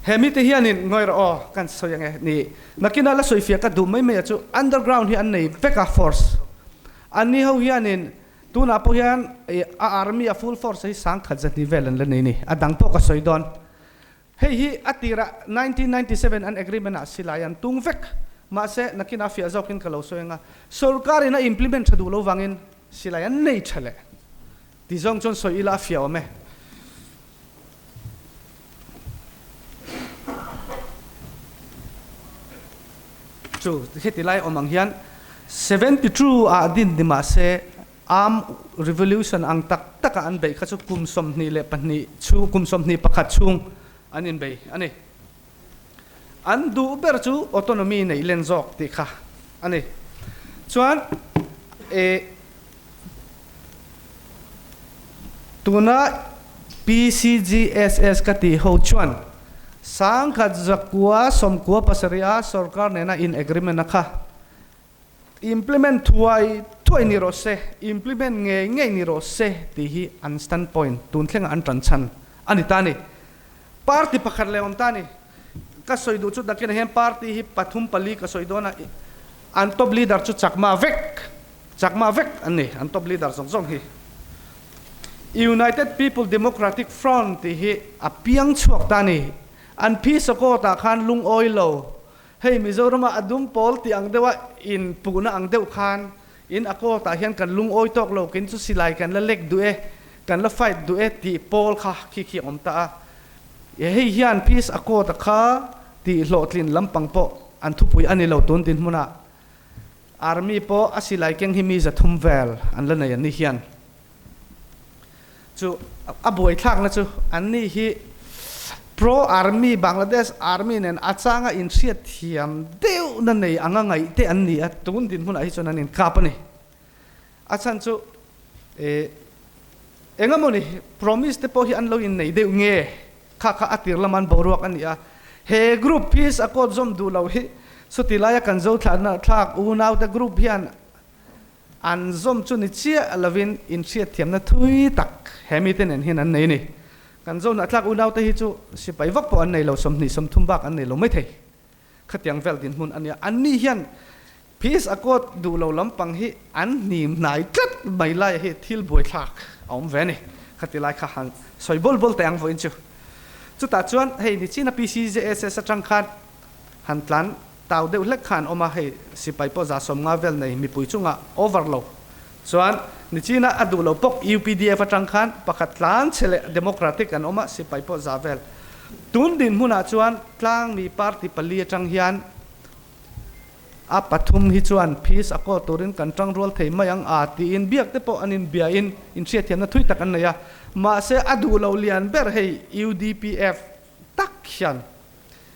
He mite hianin ngawi rawh aw kan sawi ange ni. Nakinah la sawi fiah ka duh mai mai a chu underground hi an nei vek a force. Anni ho hianin tunah pawh hian a army a full force hi sangkhat zahnih vel an la nei ni. A dang pawh ka sawi dawn. Hei hi a tirah 1997 an agreement ah silai an tung vek. Mahse, nakinah fiah zawkin ka lo sawi anga, sorkarin a implement tha duh lo vangin silai an nei tha leh ti zawng chuan sawi ila a fiah awm e. Chu heti lai awm ang hian 72 ah din ni mahse, Arm revolution ang tak taka an beih kha chu kum 22 chhung, kum 21 chhung an inbei a ni. An duh ber chu autonomy neih len zawk tih kha a ni. Chuan e tuna PCGSS ka tih ho chuan sangkhat zakua sawmkua pasarih a sorkar nena in agreement a kha Implement thuai thuai ni rawh se, implement ngei ngei ni rawh se tih hi an stand point tun thlenga an tan chhan a ni ta a ni. Party pakhat leh awm ta a ni. Ka sawi duh chu nakinah hian party hi pathum pali ka sawi dawn a, an top leader chu chakma vek, chakma vek an ni, an top leader zawng zawng hi. United People Democratic Front tih hi a piang chhuak ta a ni. An peace accord ah khan lungawi lo Hei Mizorama a dum pawl tih ang deuha in puhna ang deuh khan in a court ah hian kan lungawi tawk lo kin chu silai kan la lek duh e, kan la fight duh e tih pawl kha khi khi a awm ta a. Hei hian peace accord a kha tih hlawhtlin lampang pawh an thupui a ni lo tun dinhmunah Army pawh a silai keng hi mi 300 vel an la nei an ni hian chu a buaithlakna chu an ni hi pro army Bangladesh army nen a changa inhriat thiam deuh na nei anga ngaih te an ni a tun dinhmunah hi chuan an inkap a ni. A chhan chu eh engemawni promise te pawh hi an lo innei deuh nge kha kha a tir lama an boruak a ni a. He group hi a court zawm duh lo hi chuti laia kan zo thlahna thlak unaute group hian an zawm chu ni chiah lovin inhriatthiamna thui tak he mite nen hian an nei a ni. Kan zo hnahthlak unaute hi chu sipai vak pawh an nei lo, 20 30 bak an nei lo maithei. Khatiang vel dinhmun a nia. Anni hian Peace Accord duh lo lampang hi an hnim hnai tlat mai laia hi thil buaithlak a awm ve a ni. Khati lai kha han sawi bawl bawl teh ang vawiin chu. Chutah chuan hei nichina PCJSS atang khan han tlan tau deuh hlek kha an awm a, hei sipai pawh 150 vel nei mipui chungah over lo. Chuan nichina a duh lo pawk UPDF atang khan pakhat tlan chhe leh Democratic an awm a, sipai pawh za vel. Tun dinhmunah chuan tlangmi party pali atang hian A pathum hi chuan Peace Accord turin kan tangrual thei mai ang a tiin biak te pawh an inbiain inhriatthiamna thui tak an nei a. Mahse a duh lo lian ber hei UDPF tak hian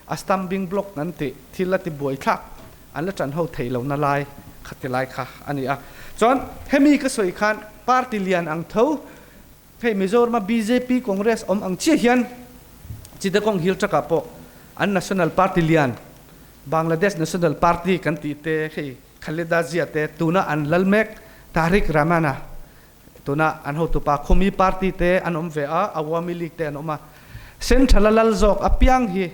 a stumbling block an tih thil a ti buaithlak an la tan ho thei lohna lai kha ti lai kha a ni a. Chuan hemi ka sawi khan party lian ang tho hei Mizorama bjp Congress awm ang chiah hian Chittagong Hill Track ah pawh an national party lian Bangladesh National Party kan tih te hei Khaleda Zia te tuna an lal mek Tarique Rahman a tuna an hotupa Qawmi Party te an awm ve a, Awami League te an awm a. Central a lal zawk apiang hi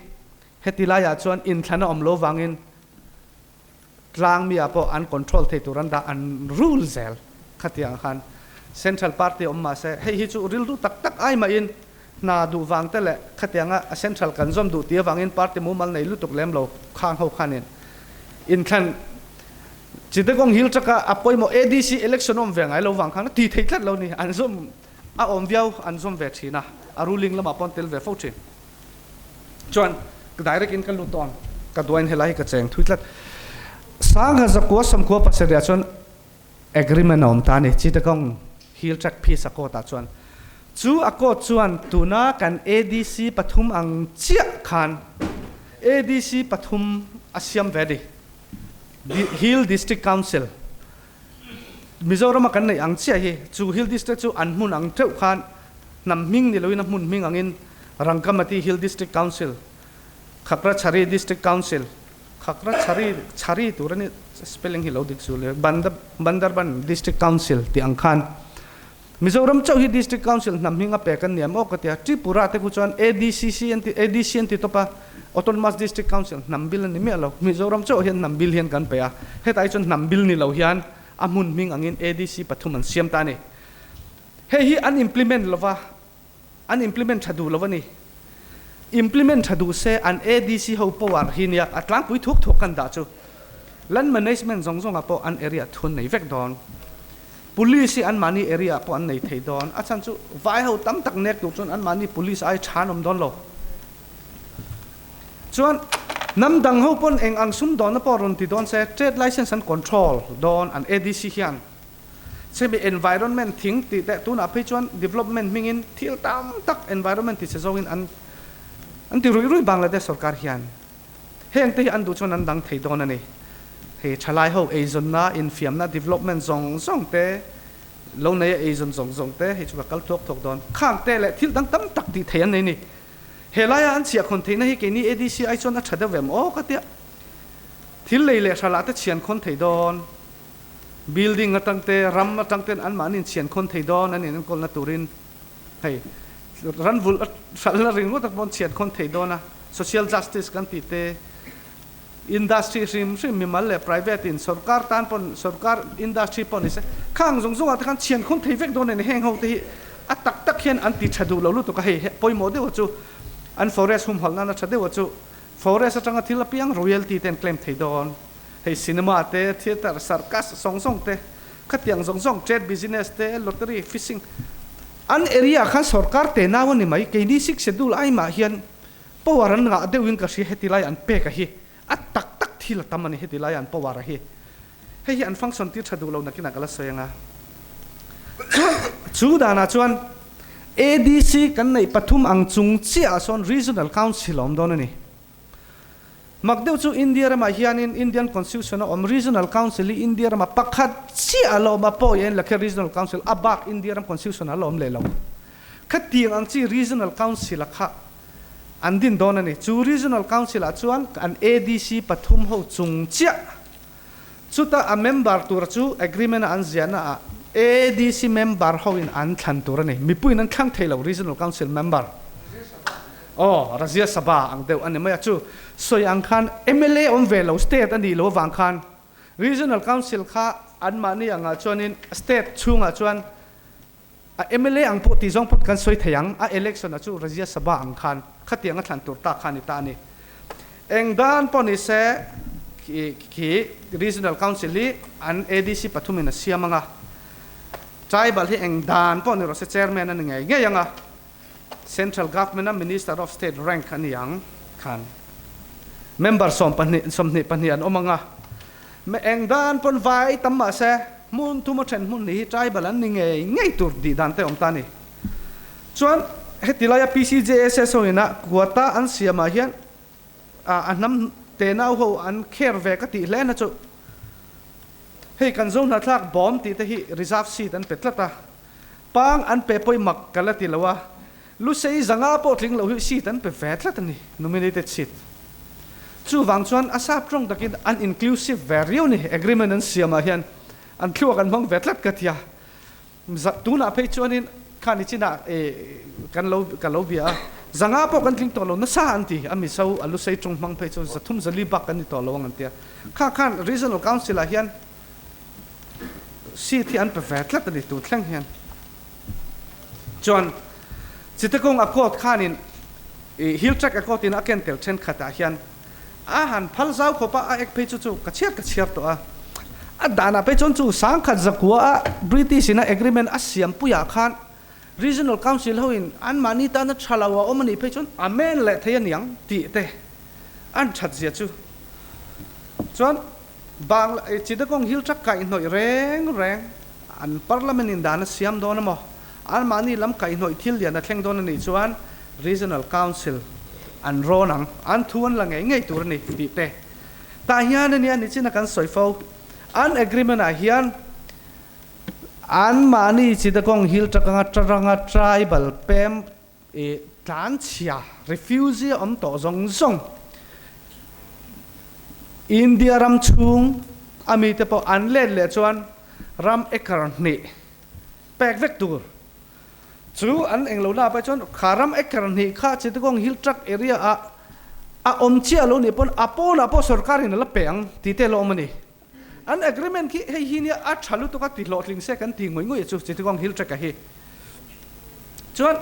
heti laiah chuan inthlan a awm lo vangin tlang mi ah pawh an control thei tur an dah an rule zel khatiang khan Central Party awm mahse hei hi chu rilru tak tak ai mahin Hna duh vang te leh khatianga a central kan zawm duh tih avangin party mumal nei lutuk lem lo khang ho khanin inthlan Chittagong Hill Track-a a pawimawh ADC election awm ve ngai lo vang khan a ti thei tlat lo ni. An zawm a awm viau an zawm ve thin a, a ruling lamah pawh an tel ve fo thin. Chuan direct in ka lut tawh ang, ka duain helai hi ka cheng thui tlat. Sangha zakua sawmkhua pasarih ah chuan Agreement a awm ta a ni. Chittagong Hill Tract Peace Accord ah chuan chu accord chuan tuna kan ADC pathum ang chiah khan ADC pathum a siam ve a ni. Hill District Council Mizoram a kan neih ang chiah hi chu Hill District chu an hmun ang teuh khan hnam hming ni loin a hmun hming angin Rangkamati Hill District Council, Khagrachhari District Council, Khakra Chhari Chhari tur a ni spelling hi lo dik chu le Bandarban District Council tih ang khan Mizoram chauh hi District Council hnam hming a pek an ni am aw ka ti a Tripura te khu chuan ADCC an ti ADC an ti tawp a Autonomous District Council hnam bil an ni miah lo Mizoram chauh hian hnam bil hian kan pe a hetah hi chuan hnam bil ni lo hian a hmun hming angin ADC pathum an siam ta a ni hei hi an implement lova An implement tha duh lo a ni. Implement tha duh se an ADC ho power hi nia a tlangpui thuk thuk kan dah chu. Land management zawng zawngah pawh an area thun nei vek dawn. Police hi anmahni area ah pawh an nei thei dawn. A chhan chu vai ho tam tak nek tur chuan anmahni police ai tha an awm dawn lo. Chuan hnam dang ho pawn eng ang sumdawnna pawh rawn ti dawn se trade license an control dawn an ADC hian. Chemi environment thing tih teh tunah phei chuan development hmingin thil tam tak environment ti che zawngin an an ti ruih ruih Bangladesh sorkar hian heng te hi an duh chuan an dang thei dawn a ni. Hei thalai ho eizawnna infiamna development zawng zawng te lo nei a eizawn zawng zawng te hei chu ka kal thuak thuak dawn khang te leh thil dang tam tak tih thei an nei ni. He laia an chhiah khawn theihna hi keini ADC ai chuan a tha deuh em aw ka tia thil lei leh hralah te chhian khawn thei dawn. Building atang te, ram atang ten anmahni in chhian khawn thei dawn an in enkawlna turin hei ran vulh hralhna ringawt ah pawh an chhian khawn thei dawn a, social justice kan tih te, industry hrim hrim mimal leh private in sorkar tan pawn sorkar industry pawh ni se khang zawng zawng ah te khan chhian khawn thei vek dawn a ni heng ho te hi a tak tak hian an ti tha duh lo lutuk a hei pawimawh deuh chu an forest humhalh nana tha deuh chu forest atanga thil apiang royalty te an claim thei dawn. Hei cinema te, theatre, circus zawng zawng te, khatiang zawng zawng, trade business te, lottery, fishing, an area ah khan sorkar te nau a ni mai, keini six schedule ai mah hian power an ngah deuhin ka hria heti lai an pek a hi a tak tak thil a tam a ni heti laia an power a hi. Hei hi an function tir tha duh lo nakinah ka la sawi anga. Chuan chu danah chuan ADC kan neih pathum ang chung chiahah sawn Regional Council a awm dawn a ni. Mak deuh chu India ramah hianin Indian Constitution a awm Regional Council hi India ramah pakhat chiah a la awm a, pawi a in la kher Regional Council a bak India ram Constitution ah a la awm leh lo. Khatiang ang chi Regional Council a kha an din dawn a ni. Chu Regional Council ah chuan an ADC pathum ho chung chiah chuta a member tura chu agreement a an ziahna ah ADC member ho in an thlan tur a ni. Mipuiin an thlang thei lo Regional Council member. Aw, Rajya Sabha ang deuh a ni mai a, chu sawi ang khan mla awm ve lo state a nih loh avang khan Regional Council kha anmahni angah chuanin state chhungah chuan a mla ang pawh tih zawng pawh kan sawi thei ang, a election a chu Rajya Sabha ang khan khatiang a thlan tur ta kha a ni ta a ni. Eng dan pawh ni se khi Regional Council hi an ADC pathumin a siam ang a, Tribal hi eng dan pawh ni rawh se Chairman a ni ngei ngei ang a, Central Government a Minister of State rank a ni ang khan member sawmpahnih 22 an awm ang a, me eng dan pawn vai tam mah se hmun thum a then hmun ni hi tribal an ni ngei ngei tur tih dan te awm ta a ni. Chuan heti laia PCJSS ho ina quota an siam ah hian a hnam tenau ho an care ve ka tih hle na chu hei kan zo hnathlak bawm tih te hi reserve seat an pe tlat a, Pang an pe pawi mak ka la ti lo a, Lusei zanga pawh tling loh hi seat an pe ve tlat a ni, nominated seat. Chuvang chuan a sap tawng takin an inclusive ve riau ni, agreement an siamah hian an thluak an hmang ve tlat ka ti a. Tunah phei chuanin khani chinah kan lo ka lo bia a, zanga pawh kan tling tawh lo nasa an ti, a Mizo a Lusei tawng hmang phei chu zathum zali bak kan ni tawh lo ang an ti a. Kha khan Regional Council ah hian Seat hi an pe ve tlat a ni tun thleng hian. Chuan Chittagong Accord khanin i Hill Tract Accord in a ken tel thenkhatah hian a han phal zau khawp a, a ek phei chu chu ka chhiar ka chhiar tawh a. A danah phei chuan chu sangkhat zakua a British in a agreement a siam puiah khan Regional Council ho in anmahni tana tha lo a awm a nih phei chuan amen leh thei a niang tih te an that zia chu. Chuan Bangla Chittagong Hill Tract kaihhnawih reng reng an Parliament in dan a siam dawn a maw? Anmahni lam kaihhnawih thil lian a thleng dawn a nih chuan Regional Council an rawn ang, an thu an la ngei ngei tur a ni tih te. Tah hian a nia nichin a kan sawi fo. An agreement ah hian anmahni Chittagong Hill Tract anga Taranga Tribal pem I tlanchhia, refugee, awm tawh zawng zawng India ram chhung a mite pawh an let leh chuan ram acre hnih pek vek tur chu an eng lo na pai chuan kha ram acre hnih kha Chittagong Hill Tract area ah a awm chiah lo nih pawn a pawnah pawh sorkar in a la pe ang tih te la awm a ni. An agreement khi hei hi nia a tha lutuk a ti hlawhtling se kan ti ngawih ngawih chu Chittagong Hill Tract-a hi. Chuan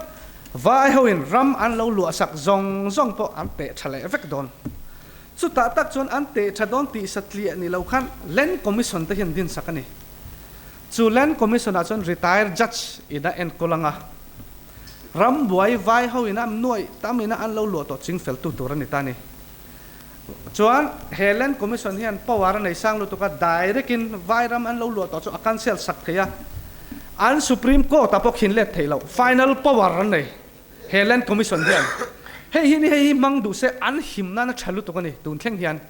vai hoin ram an lo luah sak zawng zawng pawh an teh tha leh vek dawn. Chutah tak chuan an teh tha dawn tih satliah ni lo khan Land Commission te hian din sak a ni. Chu Land Commission ah chuan retire judge ina enkawl anga ram buai vai hoin a nuaih tam ina an lo luah tawh chingfel tu tur a ni ta a ni. Chuan he Land Commission hian power a nei sang lutuk a, direct in vai ram an lo luah tawh chu a cancel sak thei a, an Supreme Court ah pawh khin let theih loh, final power an nei he Land Commission hian. Hei hi ni hei hi hmang duh se an him nan a tha lutuk a ni tun thleng hian.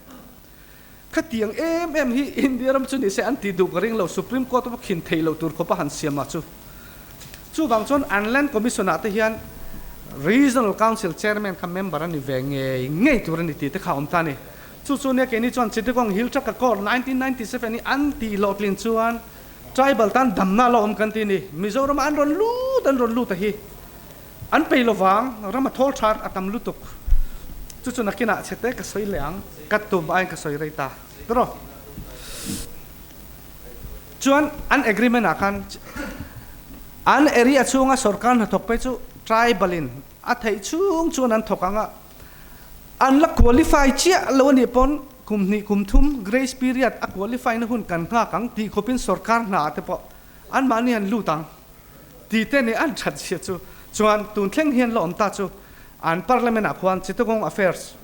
Khatiang em em hi India ram chu ni se an tih duh ka ring lo, Supreme Court pawh khin theih loh tur khawpa han siam ah chu. Chuvang chuan an Land Commission ah te hian Regional Council Chairman kha member a ni ve ngei ngei tur a ni tih te kha a awm ta a ni. Chu chu nia keini chuan Chittagong Hill Tract Accord 1997 hi an tih hlawhtlin chuan Tribal tan damna la awm kan ti a ni. Mizoram ah an rawn lut an rawn lut a hi an pei lovang, ram a thawl tha a tam lutuk. Chu chu nakinah chhete ka sawi leh ang, ka tum aiin ka sawi rei ta. Tiraw? Chuan an agreement ah khan an area chhunga sorkar hnathawk phei chu tribal in a theih chhung chuan an thawk ang a, an la qualify chiah lo a nih pawn kum hnih kum thum grace period a qualify na hun kan nghak ang tih khawpin sorkar hna ah te pawh anmahni an lut ang tih te nih an that zia chu chuan tun thleng hian la awm ta chu an parliament ah khuan Chittagong Affairs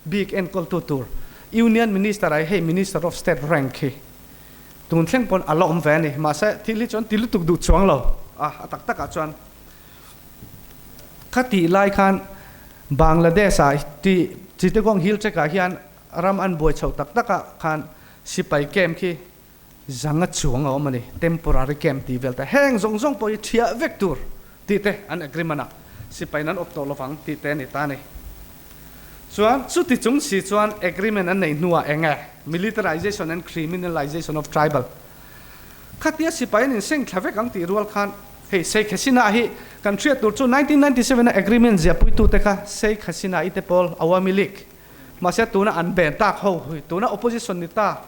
bik enkawltu tur. Union Minister ah hei Minister of State rank hi tun thleng pawn a la awm ve a ni. Mahse thil hi chuan ti lutuk duh chuang lo a, a tak takah chuan kha tih lai khan Bangladesh ah ti Chittagong Hill Tract ah hian ram an buai chhoh tak takah khan sipai camp khi zanga chuang a awm a ni, temporary camp tih vel te heng zawng zawng pawh hi thiah vek tur tih te an agreement a, sipai nan awp tawh lovang tih te a ni ta a ni. Chuan chuti chung si chuan agreement an neih hnuah eng nge militarization and criminalization of tribal khatia sipai an inseng thla vek ang tih rual khan hei Sheikh Hasina hi kan hriat tur chu 1997 a agreement ziahpuitu te kha Sheikh Hasina i te pawl Awami League Mahse tuna an ben tak ho hui tuna opposition ni ta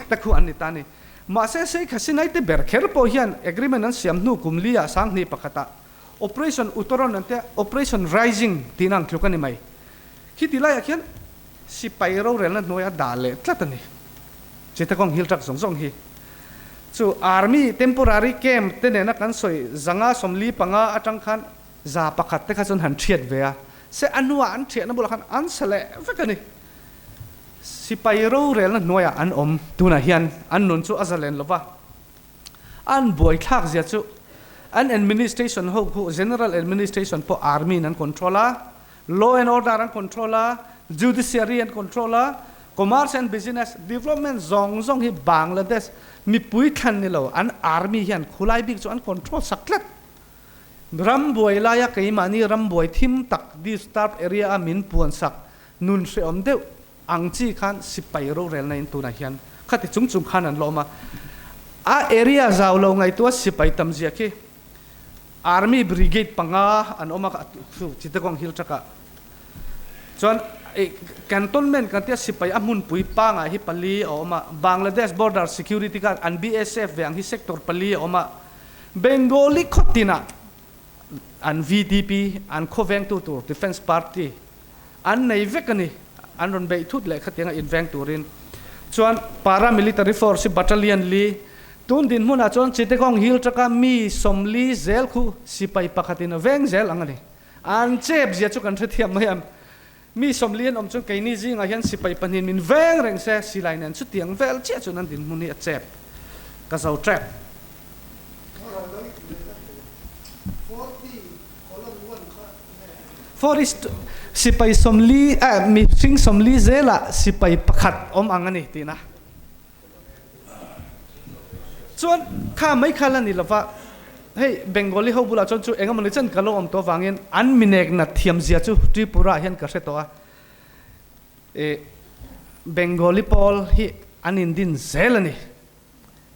te khu an ni ta ni. Mahse Sheikh Hasina te ber kher pawh hian agreement an siam hnu kum li ah sanghnih pakhatah Operation Uttaran an tia Operation Rising tihna ang tluk a ni mai. Khiti laiah khian sipai rorelna hnuaia dah leh tlat a ni. Chittagong Hill Tract zawng zawng hi chu Army temporary camp te nena kan sawi zanga 45 atang khan 100 te kha chuan han thiat ve a. Se a hnuah an thiahna bulah khan an sa leh vek a ni. Sipai rorelna hnuaiah an awm tunah hian an nun chu a zalen lo va, an buaithlak zia chu an administration ho khu general administration pawh army in an control a, law and order an control a, judiciary an control a, commerce and business development zawng zawng hi Bangladesh mipui thlan ni lo an army hian khulai bik chu an control sak tlat. Rambuai laia keimahni rambuai thim tak disturb area a min puansak nun hrehawm deuh ang chi khan sipai rorelna in tunah hian khati chung chung khan an lawm a. A area zau lo ngaihtuah sipai tam zia khi Army Brigade panga an awm a Chittagong Hill Tract ah chuan Cantonment kan tia sipai a hmunpui pangah hi pali a awm a, Bangladesh Border Security Guard an BSF ve ang hi sector pali a awm a. Bengali khawtinah an VDP, an khawvengtu tur Defence Party an nei vek a ni. An rawn beih thut leh khatianga inveng turin. Chuan Paramilitary Force hi Battalion li, tun dinhmunah chuan Chittagong Hill Track-a mi 40 zel khu sipai pakhatin a veng zel ang a ni. An chep zia chu kan hrethiam mai ang. Mi 40 an awm chuan keini zingah hian sipai pahnih min veng reng se, silai nen chutiang vel chiah chuan an dinhmun hi a chep ka zo trap. Forest sipai 40 eh mihring 40 zelah sipai pakhat awm ang a ni tihna. Chuan kha mai kha la ni lova, hei Bengali ho bulah chuan chu engemawni chen ka lo awm tawh avangin an minek nat thiam zia chu Tripura ah hian ka hre tawh a. E Bengali pawl hi an indin zel a ni.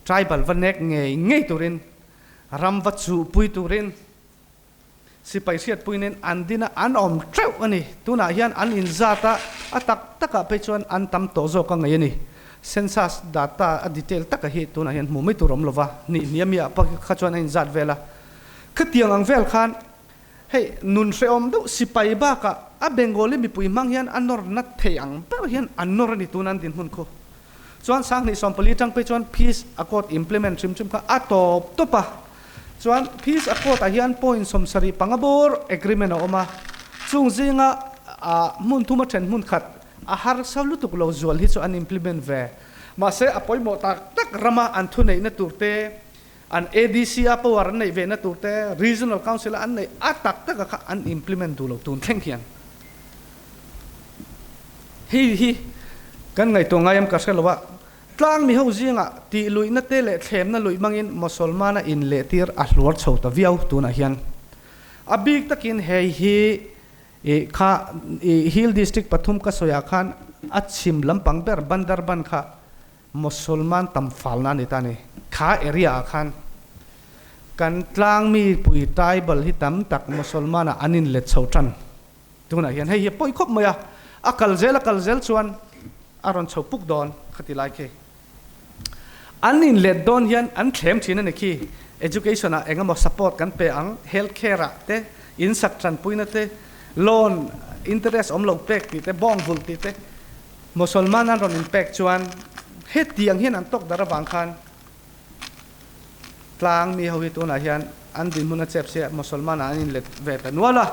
Tribal va nek ngei ngei turin, ram va chuhpui turin. Sipai hriatpui nen an din a, an awm teuh a ni. Tunah hian an inzat a, a tak takah phei chuan an tam tawh zawk a ngaih a ni. Census data a detail taka hi tunah hian hmuh mai tur a awm lo va, nih hniam mi ah pawh kha chuan a inzat vel a. Khatiang ang vel khan hei nun hrehawm deuh sipai bakah a Bengali mipui hmang hian a nawr nat thei ang ber hian an nawr a ni tuna an dinhmun khu. Chuan 2014 tang phei chuan Peace Accord implement hrim hrim kha a tawp tawp a. Chuan Peace Accord ah hian point 75 bawr agreement a awm a, chung zinga hmun thuma then hmun khat a harsa lutuk lo zual hi chu an implement ve. Mahse a pawimawh tak tak rama an thuneihna tur te, an ADC a power an neih ve na tur te, Regional Council a an neih a tak taka kha an implement duh lo tun thleng hian. Hei hi kan ngaihtuah ngai em ka hre lo a, tlang mi ho zingah tih luihna te leh thlemna luih hmangin Mosolmana in leh tir a hluar chho ta viau tunah hian. A bik takin hei hi i kha i Hill District pathum ka sawiah khan a chhim lampang ber Bandarban kha Mosolman tam falna a ni ta a ni. Kha area ah khan kan tlang mi pui tribal hi tam tak Mosolman ah an in let chho tan. Tunah hian hei hi a pawi khawp mai a, a kal zel a kal zel chuan a rawn chho puk dawn khati lai khi. An in let dawn hian an thlem thin a ni khi. Education ah engemaw support kan pe ang, health care ah te, in sak tanpuina te, loan interest awm lo pek tih te, bawng vulh tih te, Mosolman an rawn inpek chuan hetiang hian an tawk darh avang khan tlang mi ho hi tunah hian an dinhmun a chep sia Mosolman ah an inlet ve ta nual a.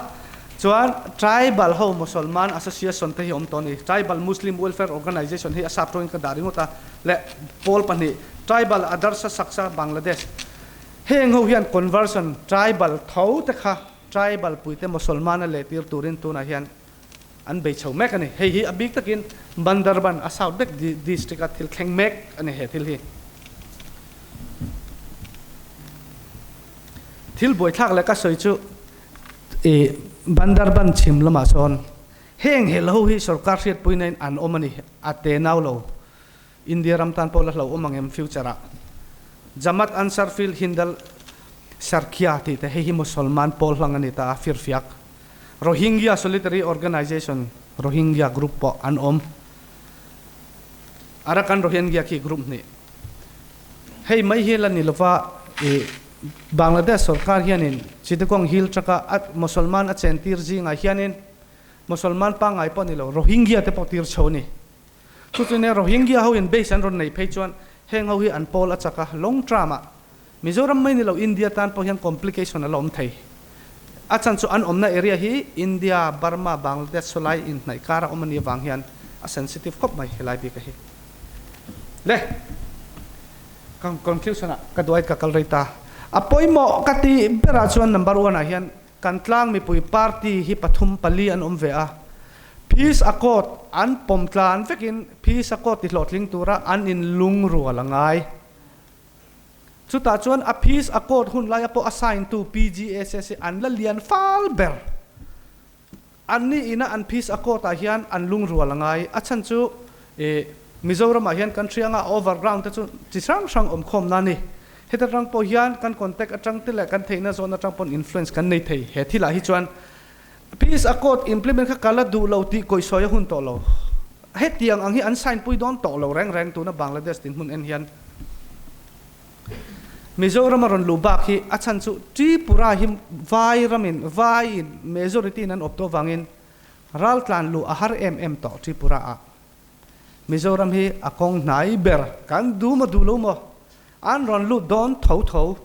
Chuan Tribal ho Mosolman Association te hi awm tawh a ni. Tribal Muslim Welfare Organization hi a sap tawngin ka dah ringawt a, leh pawl pahnih Tribal Adarsha Saksa Bangladesh. Heng ho hian conversion tribal tho te kha tribal puite Mosolman a lehtir turin tunah hian an bei chho mek a ni. Hei hi a bik takin Bandarban a South vek district a thil thleng mek a ni he thil hi. Thil buaithlak leh ka sawi chu i Bandarban chhim lamah sawn heng hel ho hi sorkar hriatpuina in an awm a ni a te nau lo. India ram tan pawh la hlo awm ang em future ah. Jamaat Ansar Fil Hindal Sharqiya tih te hei hi Mosolman pawl hlang a ni ta a firfiak. Rohingya Solitary Organization Rohingya group pawh an awm. Arakan Rohingya khi group hnih. Hei mai hi la ni lova i Bangladesh sorkar hianin Chittagong Hill Tract a Mosolman a chentir zingah hianin Mosolman pangngai pawh ni lo Rohingya te pawh tir chho a ni. Chu chu nia Rohingya ho in base an rawn nei phei chuan heng ho hi an pawl a chak a, long term ah Mizoram mai ni lo India tan pawh hian complication a la awm thei. A chan chu an awmna area hi India, Burma, Bangladesh sawlai inhnaih kar a awm a nih avang hian a sensitive khawp mai helai bik a hi. Le conclusion ah ka duai ka kal rei ta. A pawimawh ka tih berah chuan number one ah hian Kan tlang mipui party hi pathum pali an awm ve a, Peace Accord an pawm tlan vekin Peace Accord ti hlawhtling tura an inlungrual a ngai. Chutah chuan a Peace Accord hun laia pawh a sign tu PGSS hi an la lian fal ber. Anni ina an Peace Accord ah hian an lungrual a ngai. A chhan chu ih Mizoramah hian kan hria anga overground te chu chi hrang hrang awm khawm na a ni. Heta tang pawh hian kan contact atang te leh kan theihna zawn atang pawn influence kan nei thei. He thilah hi chuan Peace Accord implement kha ka la duh lo tih kawisawi a hun tawh lo. Hetiang ang hi an sign pui dawn tawh lo reng reng tuna Bangladesh dinhmun en hian. Mizoram a rawn luh bak hi a chhan chu Tripura hi vai ramin vai in majority in an awp tawh vangin raltlan luh a har em em tawh Tripura ah. Mizoram hi a kawng hnai ber kan duh maw duh lo maw an rawn lut dawn tho tho.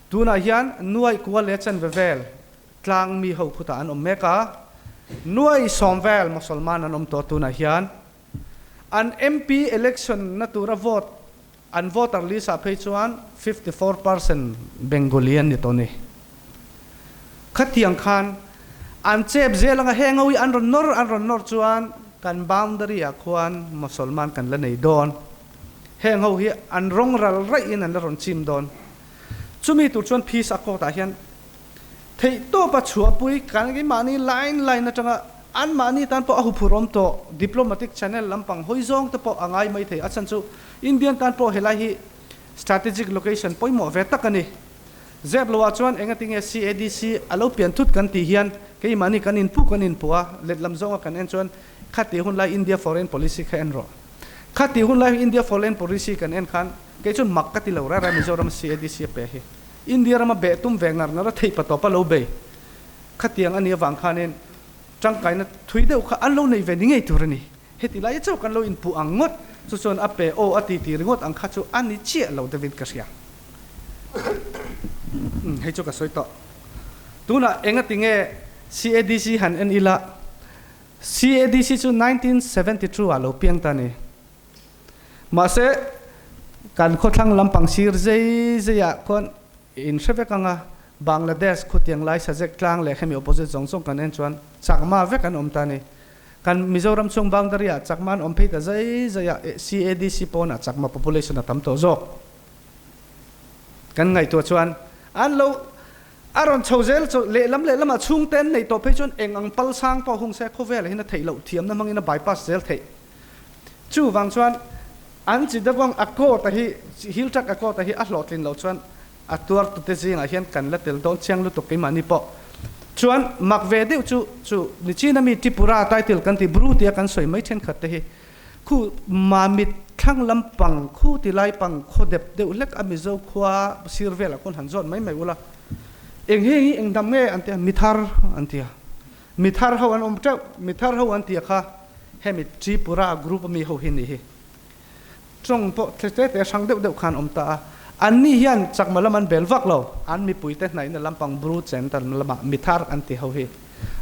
Tunah hian nuaih kual leh chanve vel tlang mi ho khutah an awm mek a, nuaih sawm vel Mosolman an awm tawh tunah hian. An MP election na tura vote an voter list ah phei chuan 54% Bengali an ni tawh ni. Khatiang khan an chep zel anga heng ho hi an rawn nawr an rawn nawr chuan kan boundary ah khuan Mosolman kan la nei dawn. Heng ho hi an rawng ral raih in an la rawn chim dawn. Chumi tur chuan Peace Accord ah hian theihtawp a chhuahpui kan keimahni line line atanga anmahni tan pawh a huphurhawm tawh diplomatic channel lampang hawi zawng te pawh a ngai mai thei. A chhan chu Indian tan pawh helai hi strategic location pawimawh ve tak a ni. Zep loah chuan engatinge CADC a lo pian thut kan tih hian keimahni kan inpu kan inpu a, letlam zawnga kan en chuan khati hun lai India foreign policy kha en rawh. Khati hun lai India foreign policy kan en khan kei chuan mak ka ti lo rara Mizoram CADC a pe hi. India rama beh tum ve ngar ngar a theih patawp a lo bei. Khatiang a nih avang khanin tangkaina thui deuh kha an lo nei ve ni ngei tur a ni. Heti lai chauh kan lo inpuh ang ngawt, chu chuan a pe aw a ti ti ringawt ang kha chu a ni chiah lo deuhin ka hria. Umm hei chu ka sawi tawh. Tunah engati nge CADC han en ila, CADC chu 1972 ah lo piang ta a ni. Mahse kan khawthlang lampang sir zei zeiah khuan in hre vek ang a, Bangladesh khutiang lai Sajek tlang leh hemi opposite zawng zawng kan en chuan Chakma vek an awm ta a ni. Kan Mizoram chung boundary ah Chakma an awm phei ta zai zai a, CADC pawn ah Chakma population a tam tawh zawk. Kan ngaihtuah chuan an lo a rawn chho zel chu lehlam lehlam ah chhungte an neih tawh phei chuan eng ang pal sang pawh hung se khawvel ah hian a theih loh thiamna hmangin a bypass zel theih. Chuvang chuan an chi deuh ang Accord a hi Hilltruck Accord a hi a hlawhtlin loh chuan A tuartute zingah hian kan la tel dawn chiang lutuk keimahni pawh chuan mak ve deuh chu chu Nichina mi Tripura title kan tih Bru tia kan sawi mai thenkhat te hi khu Mamit thlang lampang khu ti lai pang khaw dep deuh hlek a Mizo khua sir velah khawn han zawt mai mai ula eng heng hi eng dam nge an tia mithar an tia mithar ho an awm teuh mithar ho an tia kha hemi Tripura group ami ho hi ni hi. Tawng pawh tle te te hrang deuh deuh khan awm ta a. Anni hian chakma lam an bel vak lo, an mipuite hnaihna lampang Bru center lamah mithar an ti ho hi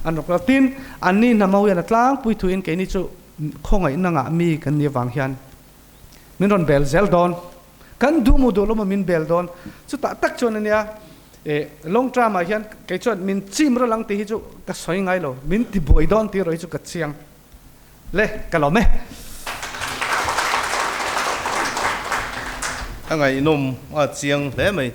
an rawk lo. Tin, anni hnam ho hian a tlangpui thuin keini chu khawngaihna ngah mi kan ni avang hian min rawn bel zel dawn. Kan duh mu duh lo maw min bel dawn. Chutah tak chuan ania e long term ah hian kei chuan min chim ral ang tih hi chu ka sawi ngai lo, min ti buai dawn tih erawh hi chu ka chiang. Le, ka lawm e. A ngaihnawm a chiang hle mai.